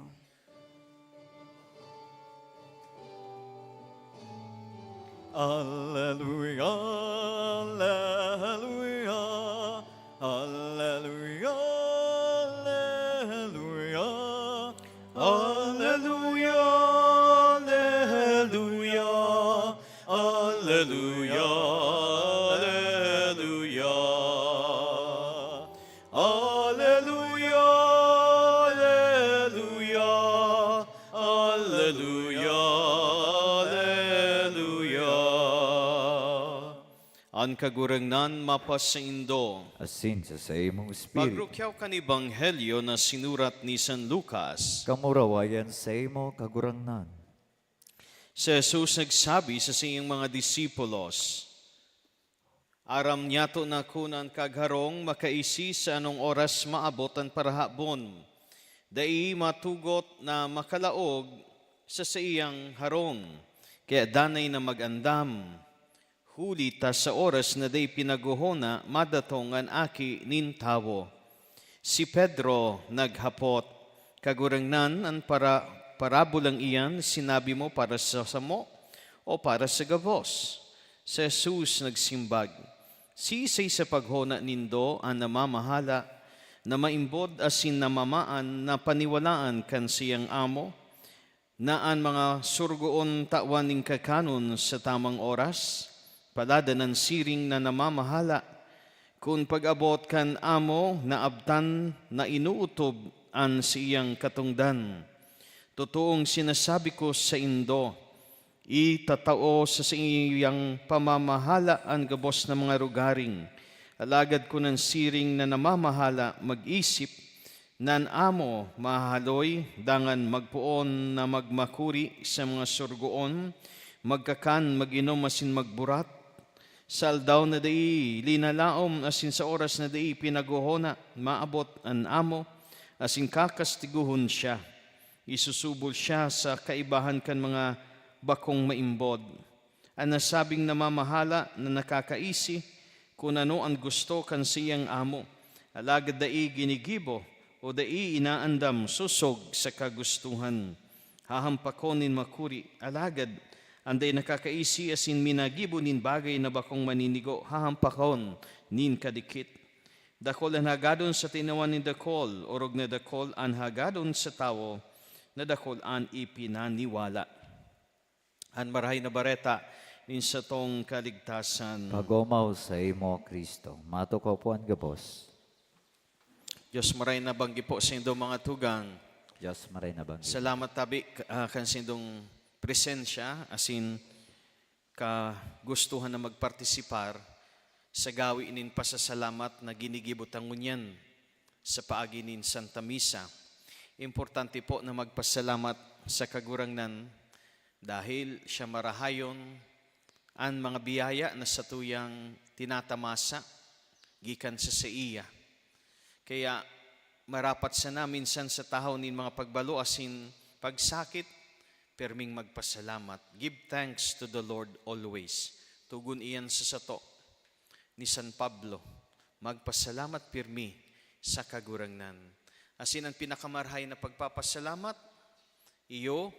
Alleluia, alleluia, alleluia, alleluia, alleluia, alleluia, alleluia, alleluia. Alleluia, alleluia, alleluia, alleluia. An Kagurangnan mapasaindo. Asin sa saimong espiritu. Pagrukyaw kan Ebanghelyo na sinurat ni San Lucas. Kamurawayan saimo, Kagurangnan. Si Jesus nagsabi sa saiyang mga disipulos, "Aram niyato na kun an kagharong makaisi sa anong oras maabot an parahabon. Dai matugot na makalaog sa saiyang harong, kaya danay na mag-andam. Huli ta sa oras na dai pinaghohona, madatong an Aki nin Tawo." Si Pedro naghapot, "Kagurangnan, an para-, parabolang iyan sinabi mo para sa samo o para sa gabos?" Si Jesus nagsimbag, "Siisay sa paghona nindo an namamahala na maimbod asin namamaan na paniwalaan kan saiyang amo, na an mga sorogoon tawan nin kakanon sa tamang oras? Paladan an siring na namamahala, kun pag-abot kan amo, naabtan na inootob an saiyang katongdan. Totoong sinasabi ko saindo, itatao sa saiyang pamamahala an gabos na mga rogaring. Alagad kun an siring na namamahala mag-isip na an amo mahahaloy, dangan magpoon na magmakuri sa mga sorogoon, magkakan, mag-inom asin magburat, sa aldaw na dai linalaom asin sa oras na dai pinaghohona, maabot an amo asin kakastigohon siya. Isusubol siya sa kaibahan kan mga bakong maimbod." An nasabing namamahala na nakakaisi kun ano an gusto kan saiyang amo, alagad dai ginigibo o dai inaandam sosog sa kagustohan, hahampakon nin makuri, alagad an dai nakakaisi asin minagibo nin bagay na bakong maninigo, hahampakon nin kadikit. Dakul an hagadon sa tinawan nin dakul, orog na dakul an hagadon sa tawo na dakul an ipinaniwala. An Marahay na Bareta nin satong kaligtasan. Pagomaw saimo, Cristo. Matukaw po an gabos. Dios maray na banggi po sa indong mga tugang. Dios maray na banggi. Salamat tabi, ah, kan sindong presensya, asin kagustuhan na magpartisipar sa gawi nin pasasalamat na ginigibo ta ngunyan sa paagi nin Santa Misa. Importante po na magpasalamat sa Kagurangnan dahil siya marahayon an mga biyaya na satuyang tinatamasa gikan sa saiya. Kaya marapat sana minsan sa tahaw nin mga pagbalo asin pagsakit, pirming magpasalamat. Give thanks to the Lord always. Togon iyan sa sato ni San Pablo, "Magpasalamat pirmi sa Kagurangnan." Asin an pinakamarahay na pagpapasalamat, iyo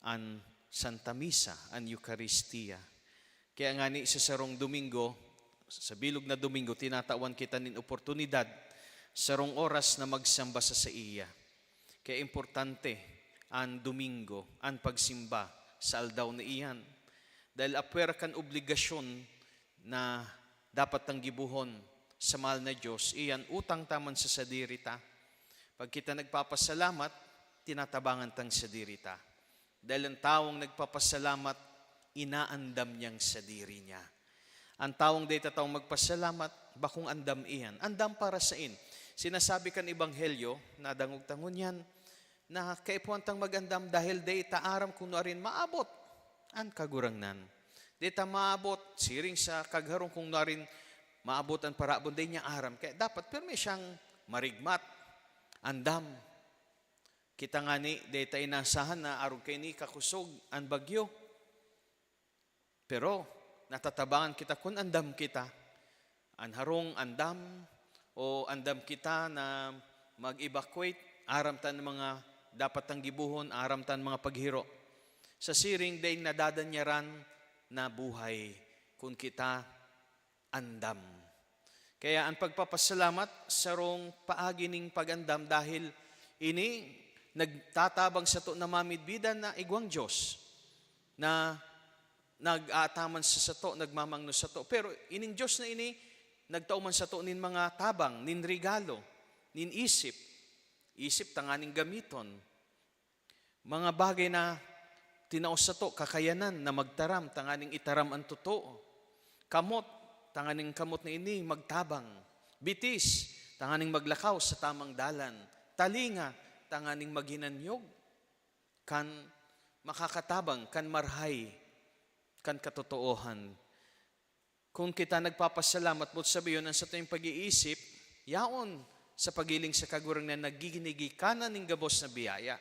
an Santa Misa, an Eukaristia. Kaya ngani sa sarong Domingo, sa bilog na Domingo, tinatawan kita nin oportunidad, sarong oras na magsamba sa saiya. Kaya importante an Domingo, an pagsimba sa aldaw na iyan. Dahil apwera kan obligasyon na dapat tang gibohon sa mahal na Dios, iyan utang ta man sa sadiri ta. Pag kita nagpapasalamat, tinatabangan tang sadiri ta. Dahil ang tawong nagpapasalamat, inaandam niyang sadiri niya. Ang tawong dai tatawong magpasalamat, bakong andam iyan. Andam para sain? Sinasabi kan Ebanghelyo, nadangog ta ngunyan, na kaipuhan tang mag-andam dahil dai ta aram kung nuarin maabot an Kagurangnan. Dai ta maabot, siring sa kagharong, kung nuarin maabot an parabon, dai niya aram. Kaya dapat pirmi siyang marigmat, andam. Kita ngani, dai ta inasahan na arog kaini kakusog an bagyo. Pero, Natatabangan kita kun andam kita. An harong andam o andam kita na mag-evacuate, aram ta an mga dapat tang gibohon, aram ta an mga paghiro. Sa siring, daing nadadanyaran na buhay kun kita andam. Kaya an pagpapasalamat sarong paagi ning pag-andam, dahil ini nagtatabang sato na mamidbidan na igwang Dios na nag-aataman sa sato, nagmamangno sato. Pero ining Dios na ini nagtao man sato nin mga tabang, nin regalo, nin isip. Isip tanganing gamiton. Mga bagay na tinao sato, kakayanan na magtaram tanganing itaram an totoo. Kamot, tanganing kamot na ini magtabang. Bitis, tanganing maglakaw sa tamang dalan. Talinga, tanganing maghinanyog kan makakatabang, kan marhay, kan katotoohan. Kun kita nagpapasalamat, boot sabihon, an satuyang pag-iisip, yaon sa paghiling sa Kagurangnan, naggiginigikanan nin gabos na biyaya.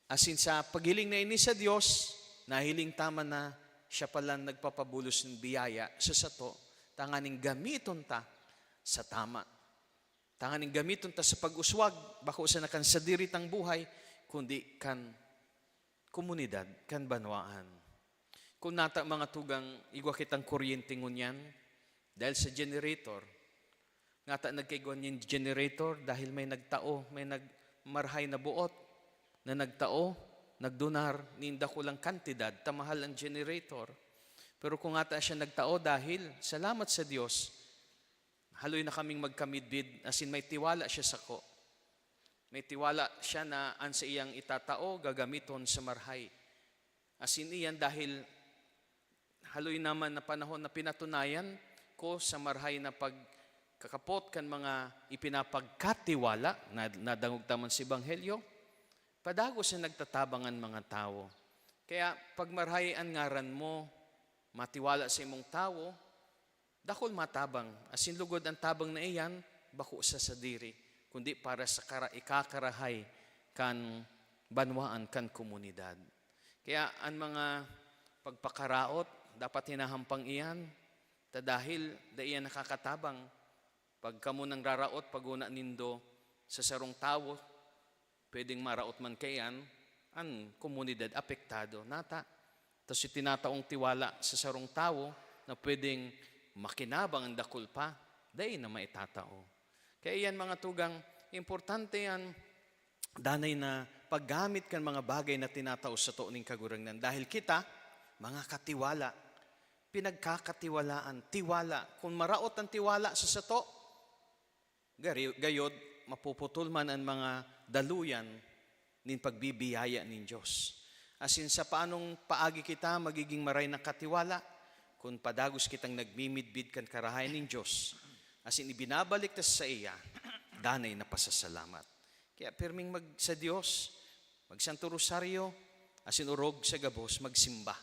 Asin sa paghiling na ini sa Dios, nahiling ta man na siya palan nagpapabulos nin biyaya sa sato, tanganing gamiton ta sa tama. Tanganing gamiton ta sa pag-uswag, bako sana kan sadiri tang buhay, kundi kan komunidad, kan banwaan. Kun nata, mga tugang, igwa kitang kuryente ngunyan dahil sa generator. Ngata nagkaigwa nin generator dahil may nagtao, may nag-, marhay na buot na nagtao, nagdonar nin dakulang kantidad ta mahal an generator. Pero kung ngata siya nagtao dahil, salamat sa Dios, haloy na kaming magkamidbid, asin may tiwala siya sako. May tiwala siya na an saiyang itatao gagamiton sa marhay. Asin iyan dahil haloy naman na panahon na pinatunayan ko sa marhay na pagkakapot kan mga ipinapagkatiwala na nadangog ta man sa Ebanghelyo, padagos na nagtatabang an mga tawo. Kaya pag marhay an ngaran mo, matiwala sa imong tawo, dakul matabang, asin lugod an tabang na iyan, bako sa sadiri, kundi para sa kara-, ikakarahay kan banwaan, kan komunidad. Kaya an mga pagpakaraot, dapat hinahampang iyan, ta dahil dai iyan nakakatabang. Pag kamo nangraraot, paguna nindo sa sarong tawo, pwedeng maraot man kaiyan an komunidad apektado. Nata, ta si tinataong tiwala sa sarong tawo na pwedeng makinabang an dakul pa, dai na maitatao. Kaya iyan, mga tugang, importante yan, danay na paggamit kan mga bagay na tinatao sato ning Kagurangnan. Dahil kita, mga katiwala, pinagkakatiwalaan, tiwala. Kun maraot an tiwala sa sato, gari-, gayod, mapuputol man an mga daluyan nin pagbibiyaya nin Dios. Asin sa paanong paagi kita magiging maray na katiwala? Kun padagos kitang nagmimidbid kan karahayan nin Dios, asin ibinabalik ta saiya, danay na pasasalamat. Kaya pirming mag-, sa Dios, magsanto rosaryo, asin orog sa gabos, magsimba.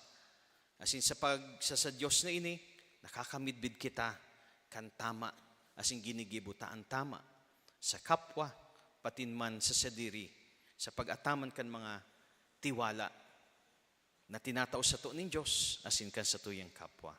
Asin sa pag-, sa, sa Dios na ini, nakakamidbid kita kan tama, asin ginigibo ta an tama sa kapwa, patin man sa sadiri, sa pag-ataman kan mga tiwala na tinatao sato nin Dios asin kan satuyang kapwa.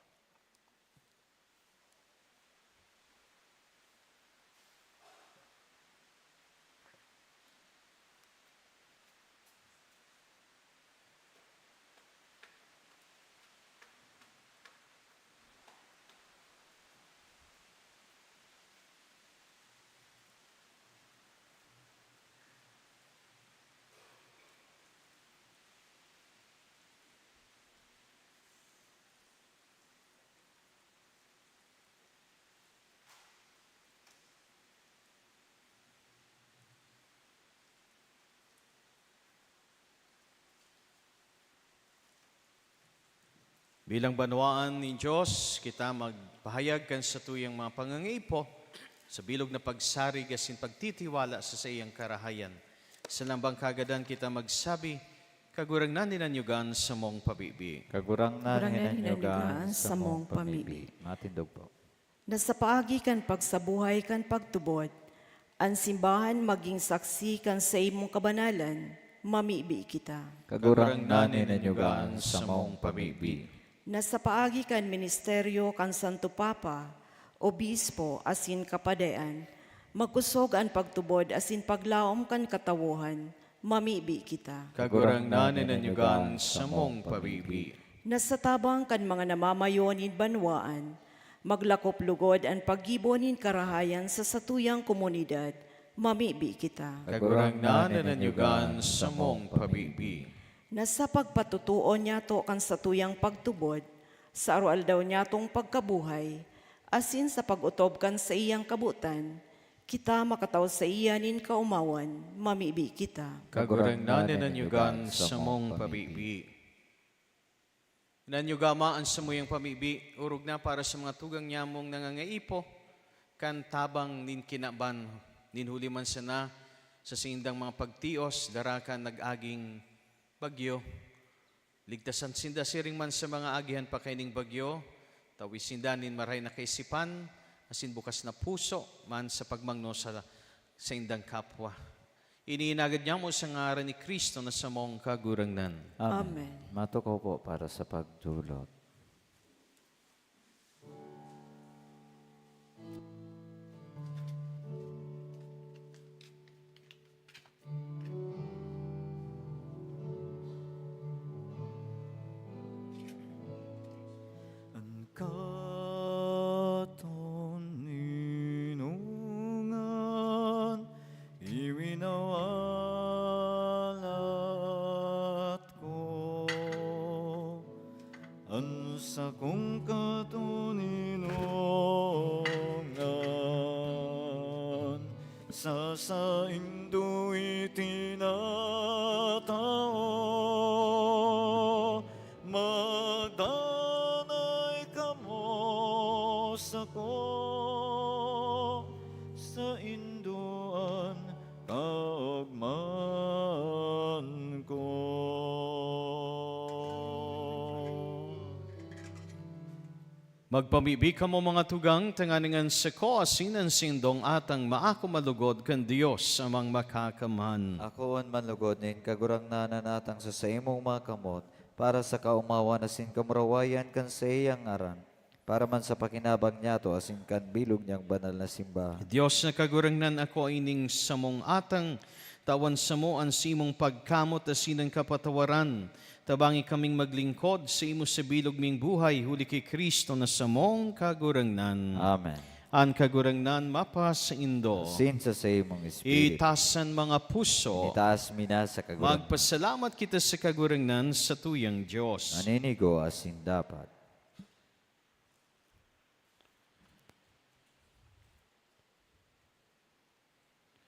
Bilang banwaan nin Dios, kita magpahayag kan satuyang mga pangangaipo sa bilog na pagsarig asin pagtitiwala sa saiyang karahayan. Sa lambang kagadan kita magsabi, "Kagurangnan, hinanyugan samong pamibi." Kagurangnan, hinanyugan samong pamibi. Matindog po. Na sa paagi kan pagsabuhay kan pagtubod, an simbahan magin saksi kan saimong kabanalan, mamibi kita. Kagurangnan, hinanyugan samong pamibi. Na sa paagi kan ministeryo kan Santo Papa, Obispo asin Kapadayan, magkusog an pagtubod asin paglaom kan katawohan, mamibi kita. Kagurangnan, nananyugan samong pamibi. Na sa tabang kan mga namamayo nin banwaan, maglakop lugod an paggibo nin karahayan sa satuyang komunidad, mamibi kita. Kagurangnan, nananyugan samong pamibi. Na sa pagpatotoo niyato kan satuyang pagtubod, sa aroaldaw niyatong pagkabuhay, asin sa pag-otob kan saiyang kabotan, kita makatao saiya nin kaomawan, mamibi kita. Kagurangnan, nananyugan samong pamibi. Nanyugama an samuyang pamibi, orog na para sa mga tugang nyamong nangangaipo kan tabang nin kinaban, nin huli man sana sa sindang mga pagtios, dara kan nag-aging bagyo. Ligtasan sinda siring man sa mga agihan pa kaining bagyo, tawi sinda nin maray na kaisipan, asin bukas na puso man sa pagmangno sa saindang kapwa. Ini inagad nyamo sa ngaran ni Cristo na samong Kagurangnan. Amen. Amen. Matukaw po para sa pagdulot. An katoninongan iwinawalat ko, an sakong katoninongan sa saindo itinatao. Magdanay kamo sako, saindo an kaogmahan ko. Magpamibi kamo, mga tugang, tanganing an sako asin an saindong atang maako malugod kan Dios Amang Makakamhan. Akoon man lugod nin Kagurangnan an atang sa saimong makamot, para sa kaomawan asin kamurawayan kan saiyang ngaran, para man sa pakinabang niyato asin kan bilog niyang banal na simbahan. Dios na Kagurangnan, akoa ining samong atang, tawan samo an saimong pagkamot asin an kapatawaran. Tabangi kaming maglingkod saimo sa bilog ming buhay, huli ki Cristo na samong Kagurangnan. Amen. An Kagurangnan mapasaindo. Asin sa saimong espiritu. Itaas an mga puso. Itaas mi na sa Kagurangnan. Magpasalamat kita sa Kagurangnan, satuyang Dios. Maninigo asin dapat.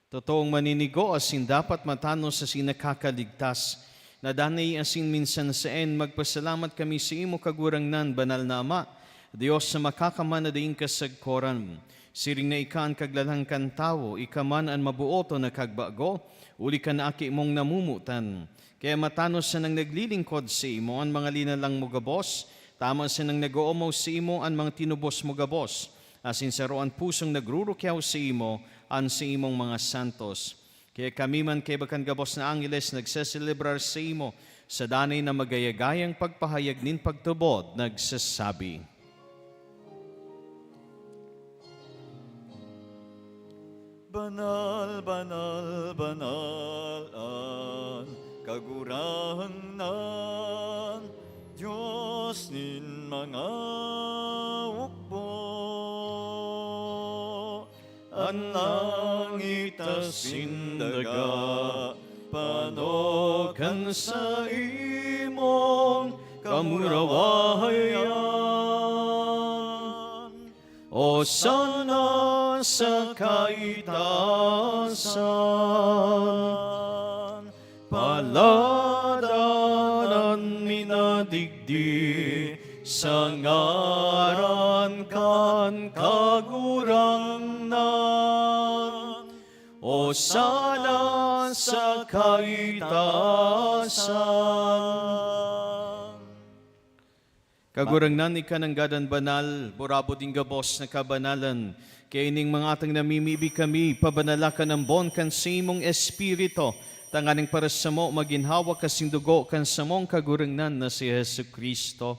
Totoong maninigo asin dapat, matanos asin nakakaligtas. Na danay asin minsan saen, magpasalamat kami saimo, Kagurangnan, Banal na Ama, Dios na makakamhan na daing kasagkoran. Siring na ika an Kaglalang kan tawo, ika man an mabooton na Kagbago, huli kan Aki mong namomotan. Kaya matanos sanang naglilingkod saimo an mga linalang mo gabos, tama sanang nag-oomaw saimo an mga tinubos mo gabos, asin saro an pusong nagrurukyaw saimo an saimong mga santos. Kaya kami man kaiba kan gabos na angheles nagseselebrar saimo sa danay na magayagayang pagpahayag nin pagtubod, nagsasabi, "Banal, banal, banal an Kagurangnan, Dios nin mga hukbo. An langit asin daga panog kan saimong kamurawayan. Osana sa kaitaasan. Palad an minadigdi sa ngaran kan Kagurangnan. Osana sa kaitaasan." Kagurangnan, ika nanggad an banal, burabod nin gabos na kabanalan. Kaya ining mga atang namimibi kami, pabanala kan ambon kan saimong Espiritu, tanganing para samo magin hawak asin dugo kan samong Kagurangnan na si Jesu-Cristo.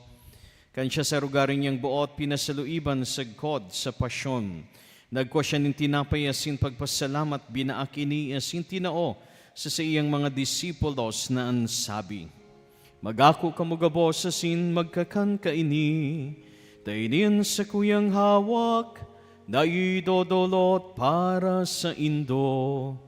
Kan siya sa arogaring niyang boot pinasaluiban sagkod sa pasyon, nagkua siya nin tinapay asin pagpasalamat, binaak ini asin tinao sa saiyang mga disipulos na an sabi, "Mag-ako kamo gabos asin magkakan kaini, ta ini an sakuyang hawak na idodolot para saindo."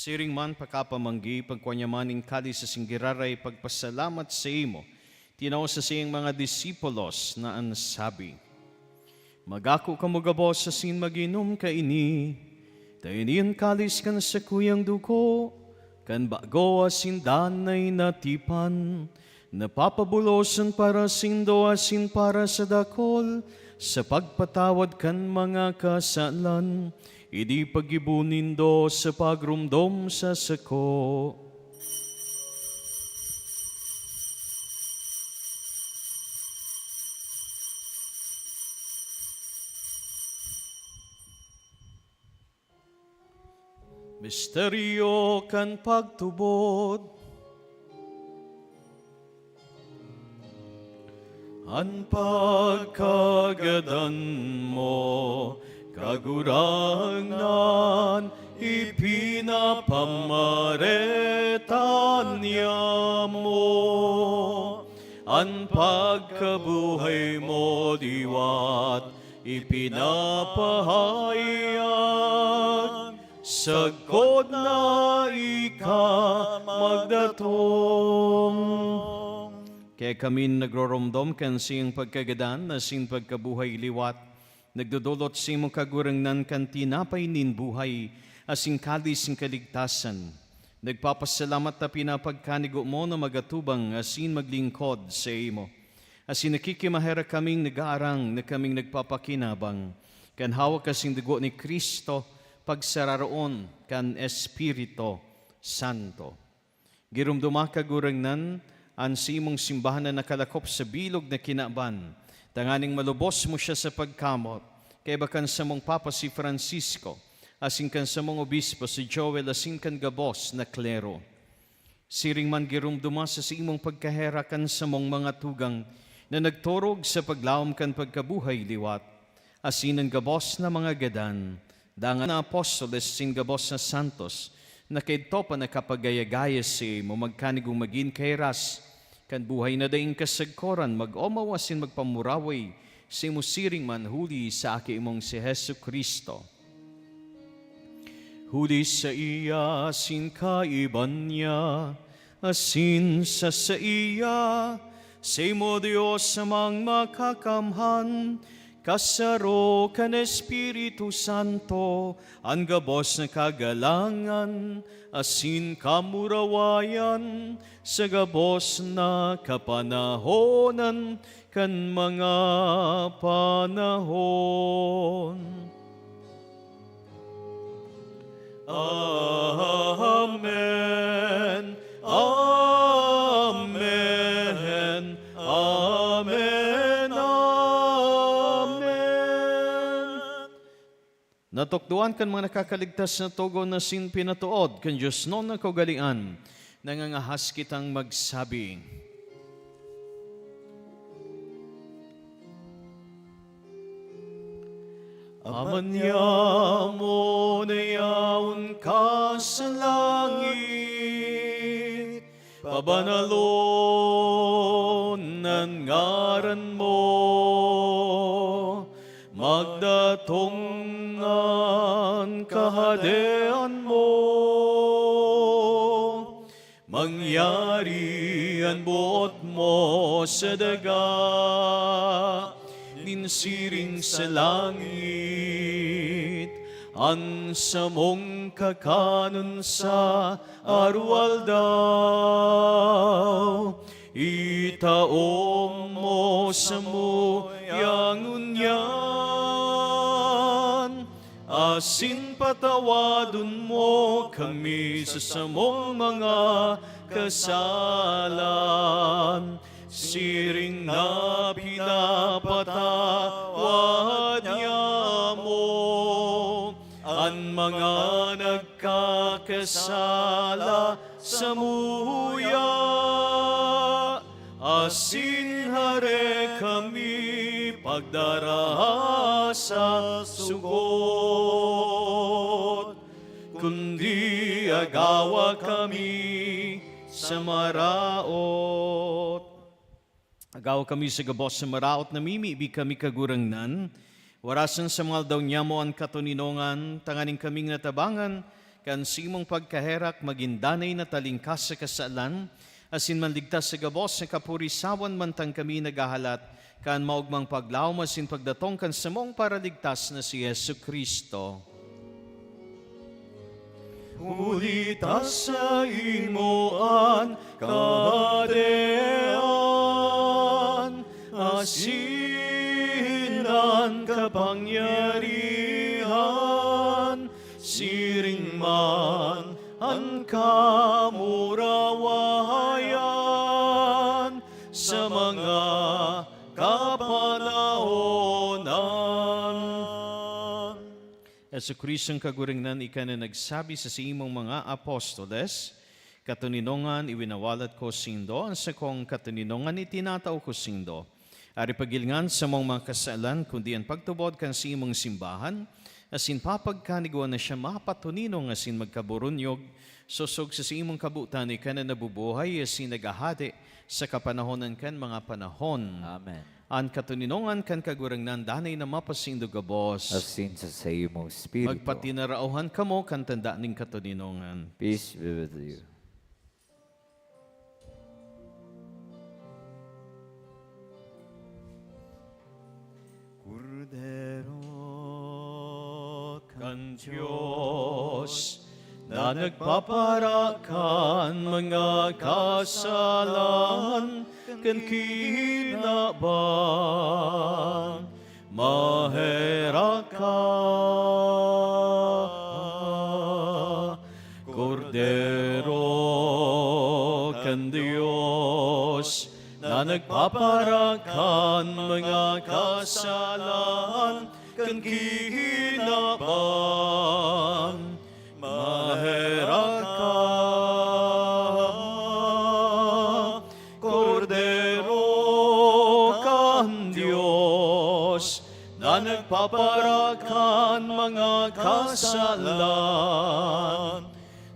Siring man pakapamanggi, pagkua niya man nin kalis asin giraray pagpasalamat saimo, tinao sa saiyang mga disipulos na an sabi, "Mag-ako kamo gabos asin mag-inom kaini, ta ini an kalis kan sakuyang dugo, kan bago asin danay na tipan, na papabolosan para saindo asin para sa dakul sa pagpatawad kan mga kasalan. Ini paggibo nindo sa pagromdom sa sako." Misteryo kan pagtubod. An pagkagadan mo, Kagurangnan, ipinapamareta niamo. An pagkabuhay mo liwat ipinapahayag, sagkod na ika magdatong. Kaya kami nagroromdom kan saiyang pagkagadan asin pagkabuhay liwat, nagdodolot saimo, Kagurangnan, kan tinapay nin buhay asin kalis nin kaligtasan. Nagpapasalamat ta pinapagkanigo mo na magatubang asin maglingkod saimo. Asin nakikimaherak kaming nag-aarang na kaming nagpapakinabang kan hawak asin dugo ni Cristo, pagsararoon kan Espiritu Santo. Giromdoma, Kagurangnan, an saimong simbahan na nakalakop sa bilog na kinaban, tanganing malubos mo siya sa pagkamot, kaiba kan samong Papa si Francisco, asin kan samong obispo si Joel, asin kan gabos na klero. Siring man giromdoma sa saimong pagkaherak an samong mga tugang na nagtorog sa paglaom kan pagkabuhay liwat, asin an gabos na mga gadan, dangan na apostoles asin gabos na santos, na kaidto pa nakapagaya-gaya saimo, magkanigong magin kahiras kan buhay na daing kasagkoran, mag-omaw asin magpamuraway saimo siring man huli sa Aki mong si Jesu-Cristo. Huli saiya, asin kaiba niya, asin sa saiya, saimo, Dios Amang Makakamhan, kasaro kan Espiritu Santo, an gabos na kagalangan asin kamurawayan sa gabos na kapanahonan kan mga panahon. Amen. Amen. Amen. Amen. Natukdoan kan mga nakakaligtas na togon asin pinatood kan diosnon na kaugalean, nangangahas kitang magsabi, Ama niamo na yaon ka sa langit, pabanalon an ngaran mo, magdatong an kahadean mo, mangyari an boot mo sa daga nin siring sa langit. An samong kakanon sa aroaldaw, itao mo samo ngunyan, asin patawadon mo kami sa samong mga kasalan, Siring na pinapatawad niamo an mga nagkakasala samuya, asin hare kami pagdaraha sa sugot, kundi agawa kami sa maraot. Agawa kami sa gabos na maraot, namimibi kami, Kagurangnan. Warasan sa mga aldaw niamo an katoninongan, tanganing kaming natabangan kan simong pagkaherak, magin danay na talingkas sa kasalan, asin manligtas sa gabos na kapurisawan, mantang kami naghahalat kan maogmang paglaom asin pagdatong kan samong Paraligtas na si Jesu-Cristo. Huli ta saimo an kahadean, asin an kapangyarihan, siring man an kamurawayan sa mga kapanahonan. Jesu-Cristo, an Kagurangnan, ika na nagsabi sa saimong mga apostoles, "Katoninongan iwinawalat ko saindo, an sakong katoninongan itinatao ko saindo." Ari, paghilinga an samong mga kasalan, kundi an pagtubod kan saimong simbahan, asin papagkanigwa na siya mapatoninong asin magkaburunyog, sosog sa saimong kabotan, ika na nabubuhay asin naghahade sa kapanahonan kan mga panahon. Amen. An katoninongan kan Kagurangnan danay na mapasaindo gabos. Asin sa saimong espiritu. Magpatinarauhan kamo kan tanda nin katoninongan. Peace be with you. Kordero kan Dios, na nagpapara kan mga kasalan kan kinaban, maherak ka. Kordero kan Dios, na nagpapara kan mga kasalan kan kinaban, maherak ka. Kordero kan Dios, na nagpapara kan mga kasalan,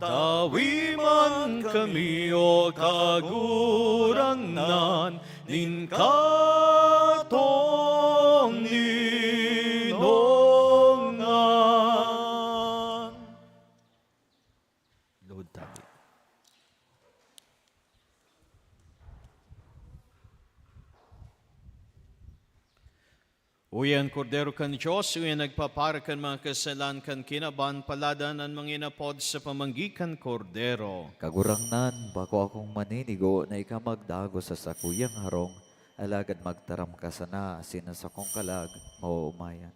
tawi man kami, O Kagurangnan, nin katoninongan. Lord, tabi. Uya an Kordero kan Dios, uya an nagpapara kan mga kasalan kan kinaban. Paladan an mga inapod sa pamanggi kan Kordero. Kagurangnan, bako akong maninigo na ika magdagos sa sakuyang harong, alagad magtaram ka sana, asin an sakong kalag maoomayan.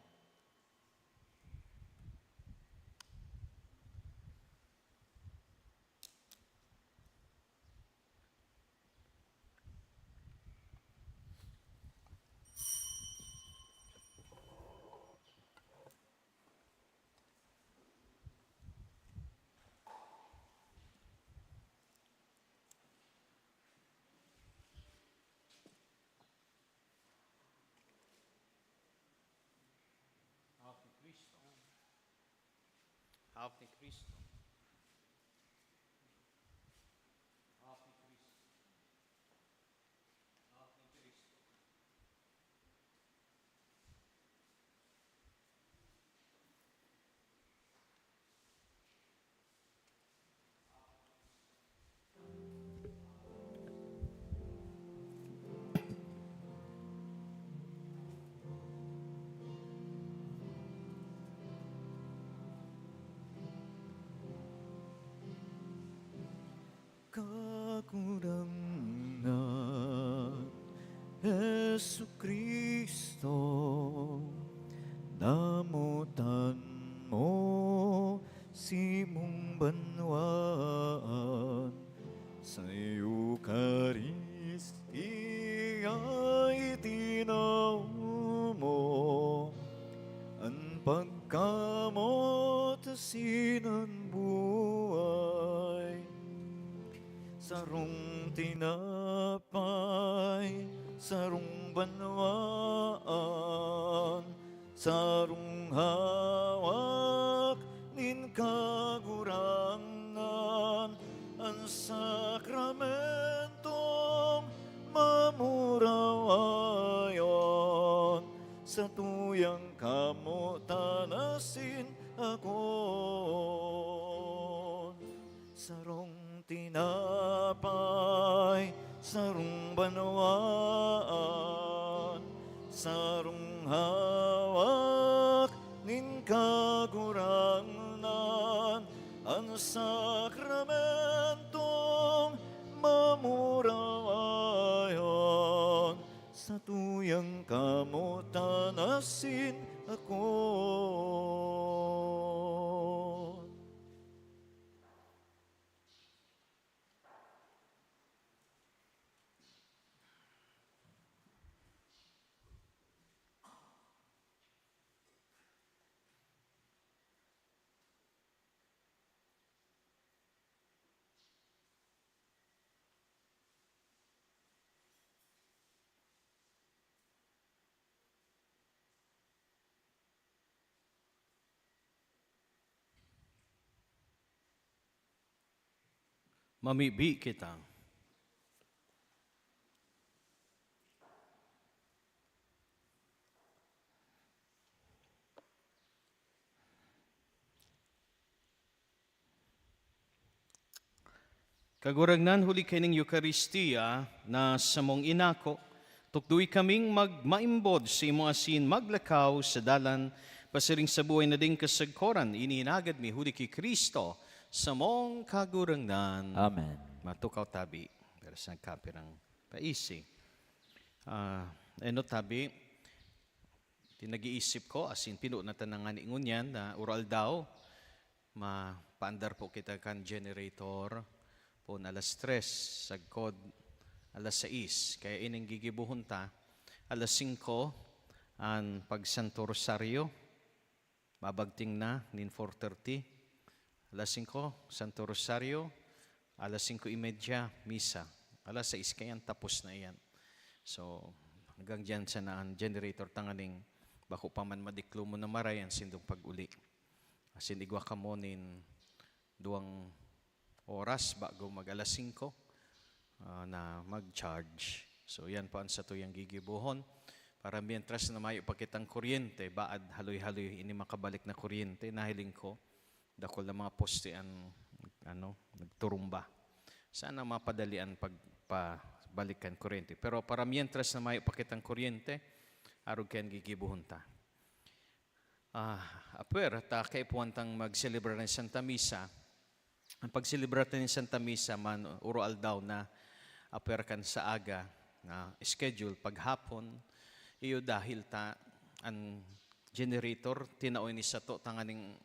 Hawak ni Cristo. Hawak ni Cristo. Hawak ni Cristo. Hawak ni Cristo. Kagurangnan Jesu-Cristo, namotan mo simong banwaan sa Eucharistia. Inan buhay, sarong tinapay, sarong banwaan, sarong hawak nin Kagurangnan, an sakramentong mamurawayon, satuyang kamotan asin agon. Sarong tinapay, sarong banwaan, sarong hawak nin Kagurangnan, an sakramentong mamurawayon, satuyang kamotan asin agon. Mamibi kita. Kagurangnan, huli kaining Eukaristia na samong inako, tukdoy kaming magmaimbod sa imo asin maglakaw sa dalan pasiring sa buhay na ding kasagkoran. Ini hinagad mi huli ki Cristo, samong Kagurangnan. Amen. Matukaw tabi, pero sa kapirang paisi. Ah, eno tabi, ti nag-iisip ko, asin pinuno na ta na ngani ngunyan na uro-aldaw, mapaandar po kita kan generator poon alas tres, sagkod alas sais. Kaya ining gigibohon ta, alas singko an pagsanto rosaryo, babagting na nin four thirty. Alas singko, Santo Rosario. Alas singko y media, misa. Alas sais kaiyan, tapos na iyan. So, hanggang diyan sana an generator tanganing bako pa man madiklomon na maray an sindong pag-uli. Asin igwa kamo nin duwang oras bago mag alas singko, ah, na mag-charge. So, yan po an satuyang gigibohon. Para mientras na mayo pa kitang kuryente, baad haloy-haloy ini makabalik na kuryente, nahiling ko, dakul na mga poste an, ano, nagturumba. Sana mapadali an pagpabalik kan kuryente. Pero para mientras na mayo pa kitang kuryente, arog kayan gigibohon ta. Ah, apwera ta kaipuhan tang magselebrar nin Santa Misa. Ang pagselebrar ta nin Santa Misa man, uro-aldaw na, apwera kan sa aga na schedule paghapon, iyo dahil ta an generator tinao ini sato tanganing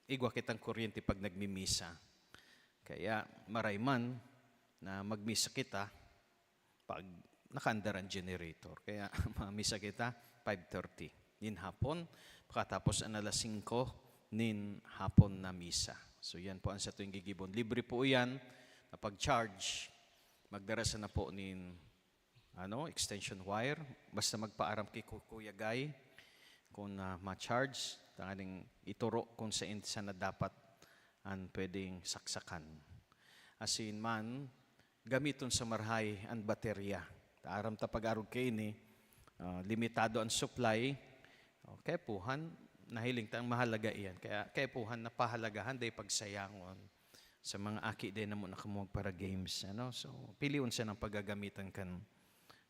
igwa kitang kuryente pag nagmimisa. Kaya maray man na magmisa kita pag nakaandar an generator. Kaya mamisa kita five thirty nin hapon, pakatapos an alas singko nin hapon na misa. So, yan po ang satuyang gigibon. Libre po yan na pag-charge. Magdara sana po nin, ano, extension wire. Basta magpaaram ki Ku-, Kuya Guy kung, ah, ma-charge, tanganing ituro kung saen sana dapat an pwedeng saksakan. Asin man, gamiton sa marahay an baterya. Ta aram ta pag-arog kaini, ah, limitado an supply. O, kaipuhan, nahiling ta an mahalaga iyan. Kaya kaipuhan na pahalagahan, dai pagsayangon. Sa mga aki, dai na muna kamo magpara-games, ano? So, pilion sana an paggagamitan kan,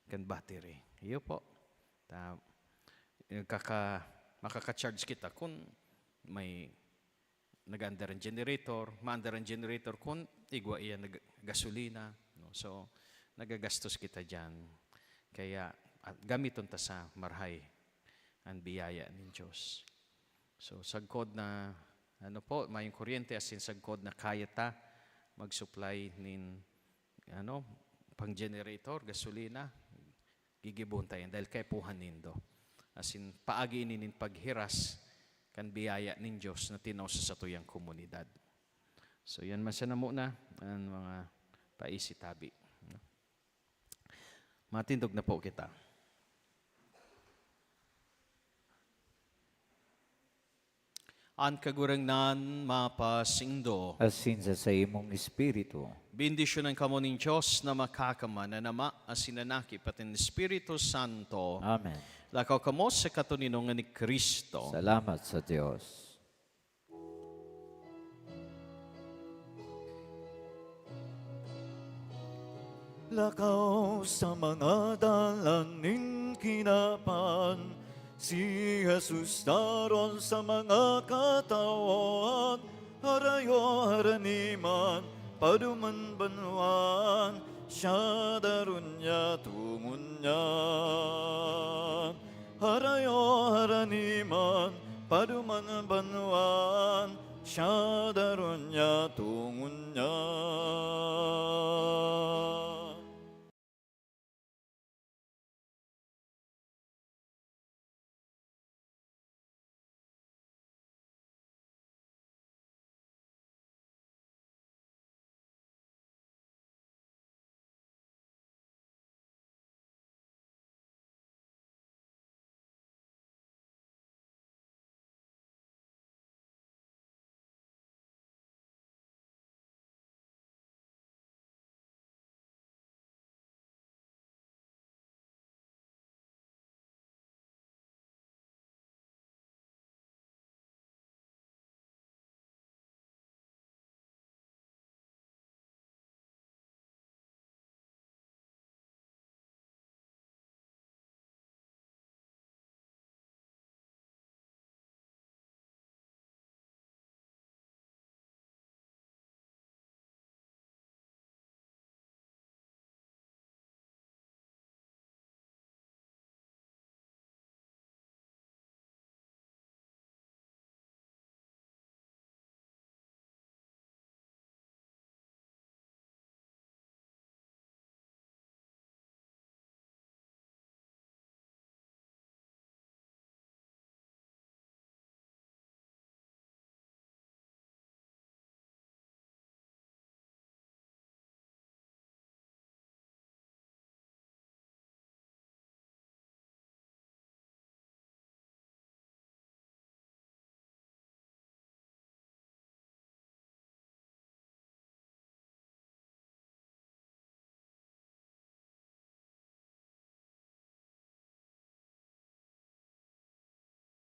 kan battery. Iyo po. Ta, kaka-, makaka-charge kita kun may nag-aandar an generator, maandar an generator kun igwa iyan nag-, gasolina, no? So, nagagastos kita diyan. Kaya, ah, gamiton ta sa marahay an biyaya nin Dios. So, sagkod na, ano po, mayong kuryente, asin sagkod na kaya ta mag-supply nin, ano, pang-generator, gasolina, gigibohon ta yan dahil kaipuhan nindo. Asin paagi ini nin paghiras kan biyaya nin Dios na tinao sa satuyang komunidad. So, yan man sana muna an mga paisitabi. Matindog na po kita. An Kagurangnan mapasaindo. Asin sa saimong espiritu. Bendisyonan kamo nin Dios na Makakamhan, an Ama, asin an Aki, pati an Espiritu Santo. Amen. Lakaw kamo sa katoninongan ni Cristo. Salamat sa Dios. Lakaw sa mga dalan nin kinaban, si Jesus daron sa mga katawohan, harayo haraniman, paduman banwaan, siya daron niya tungon niyan. Harayo haraniman, paduman banwaan, siya daron niya tungon niyan.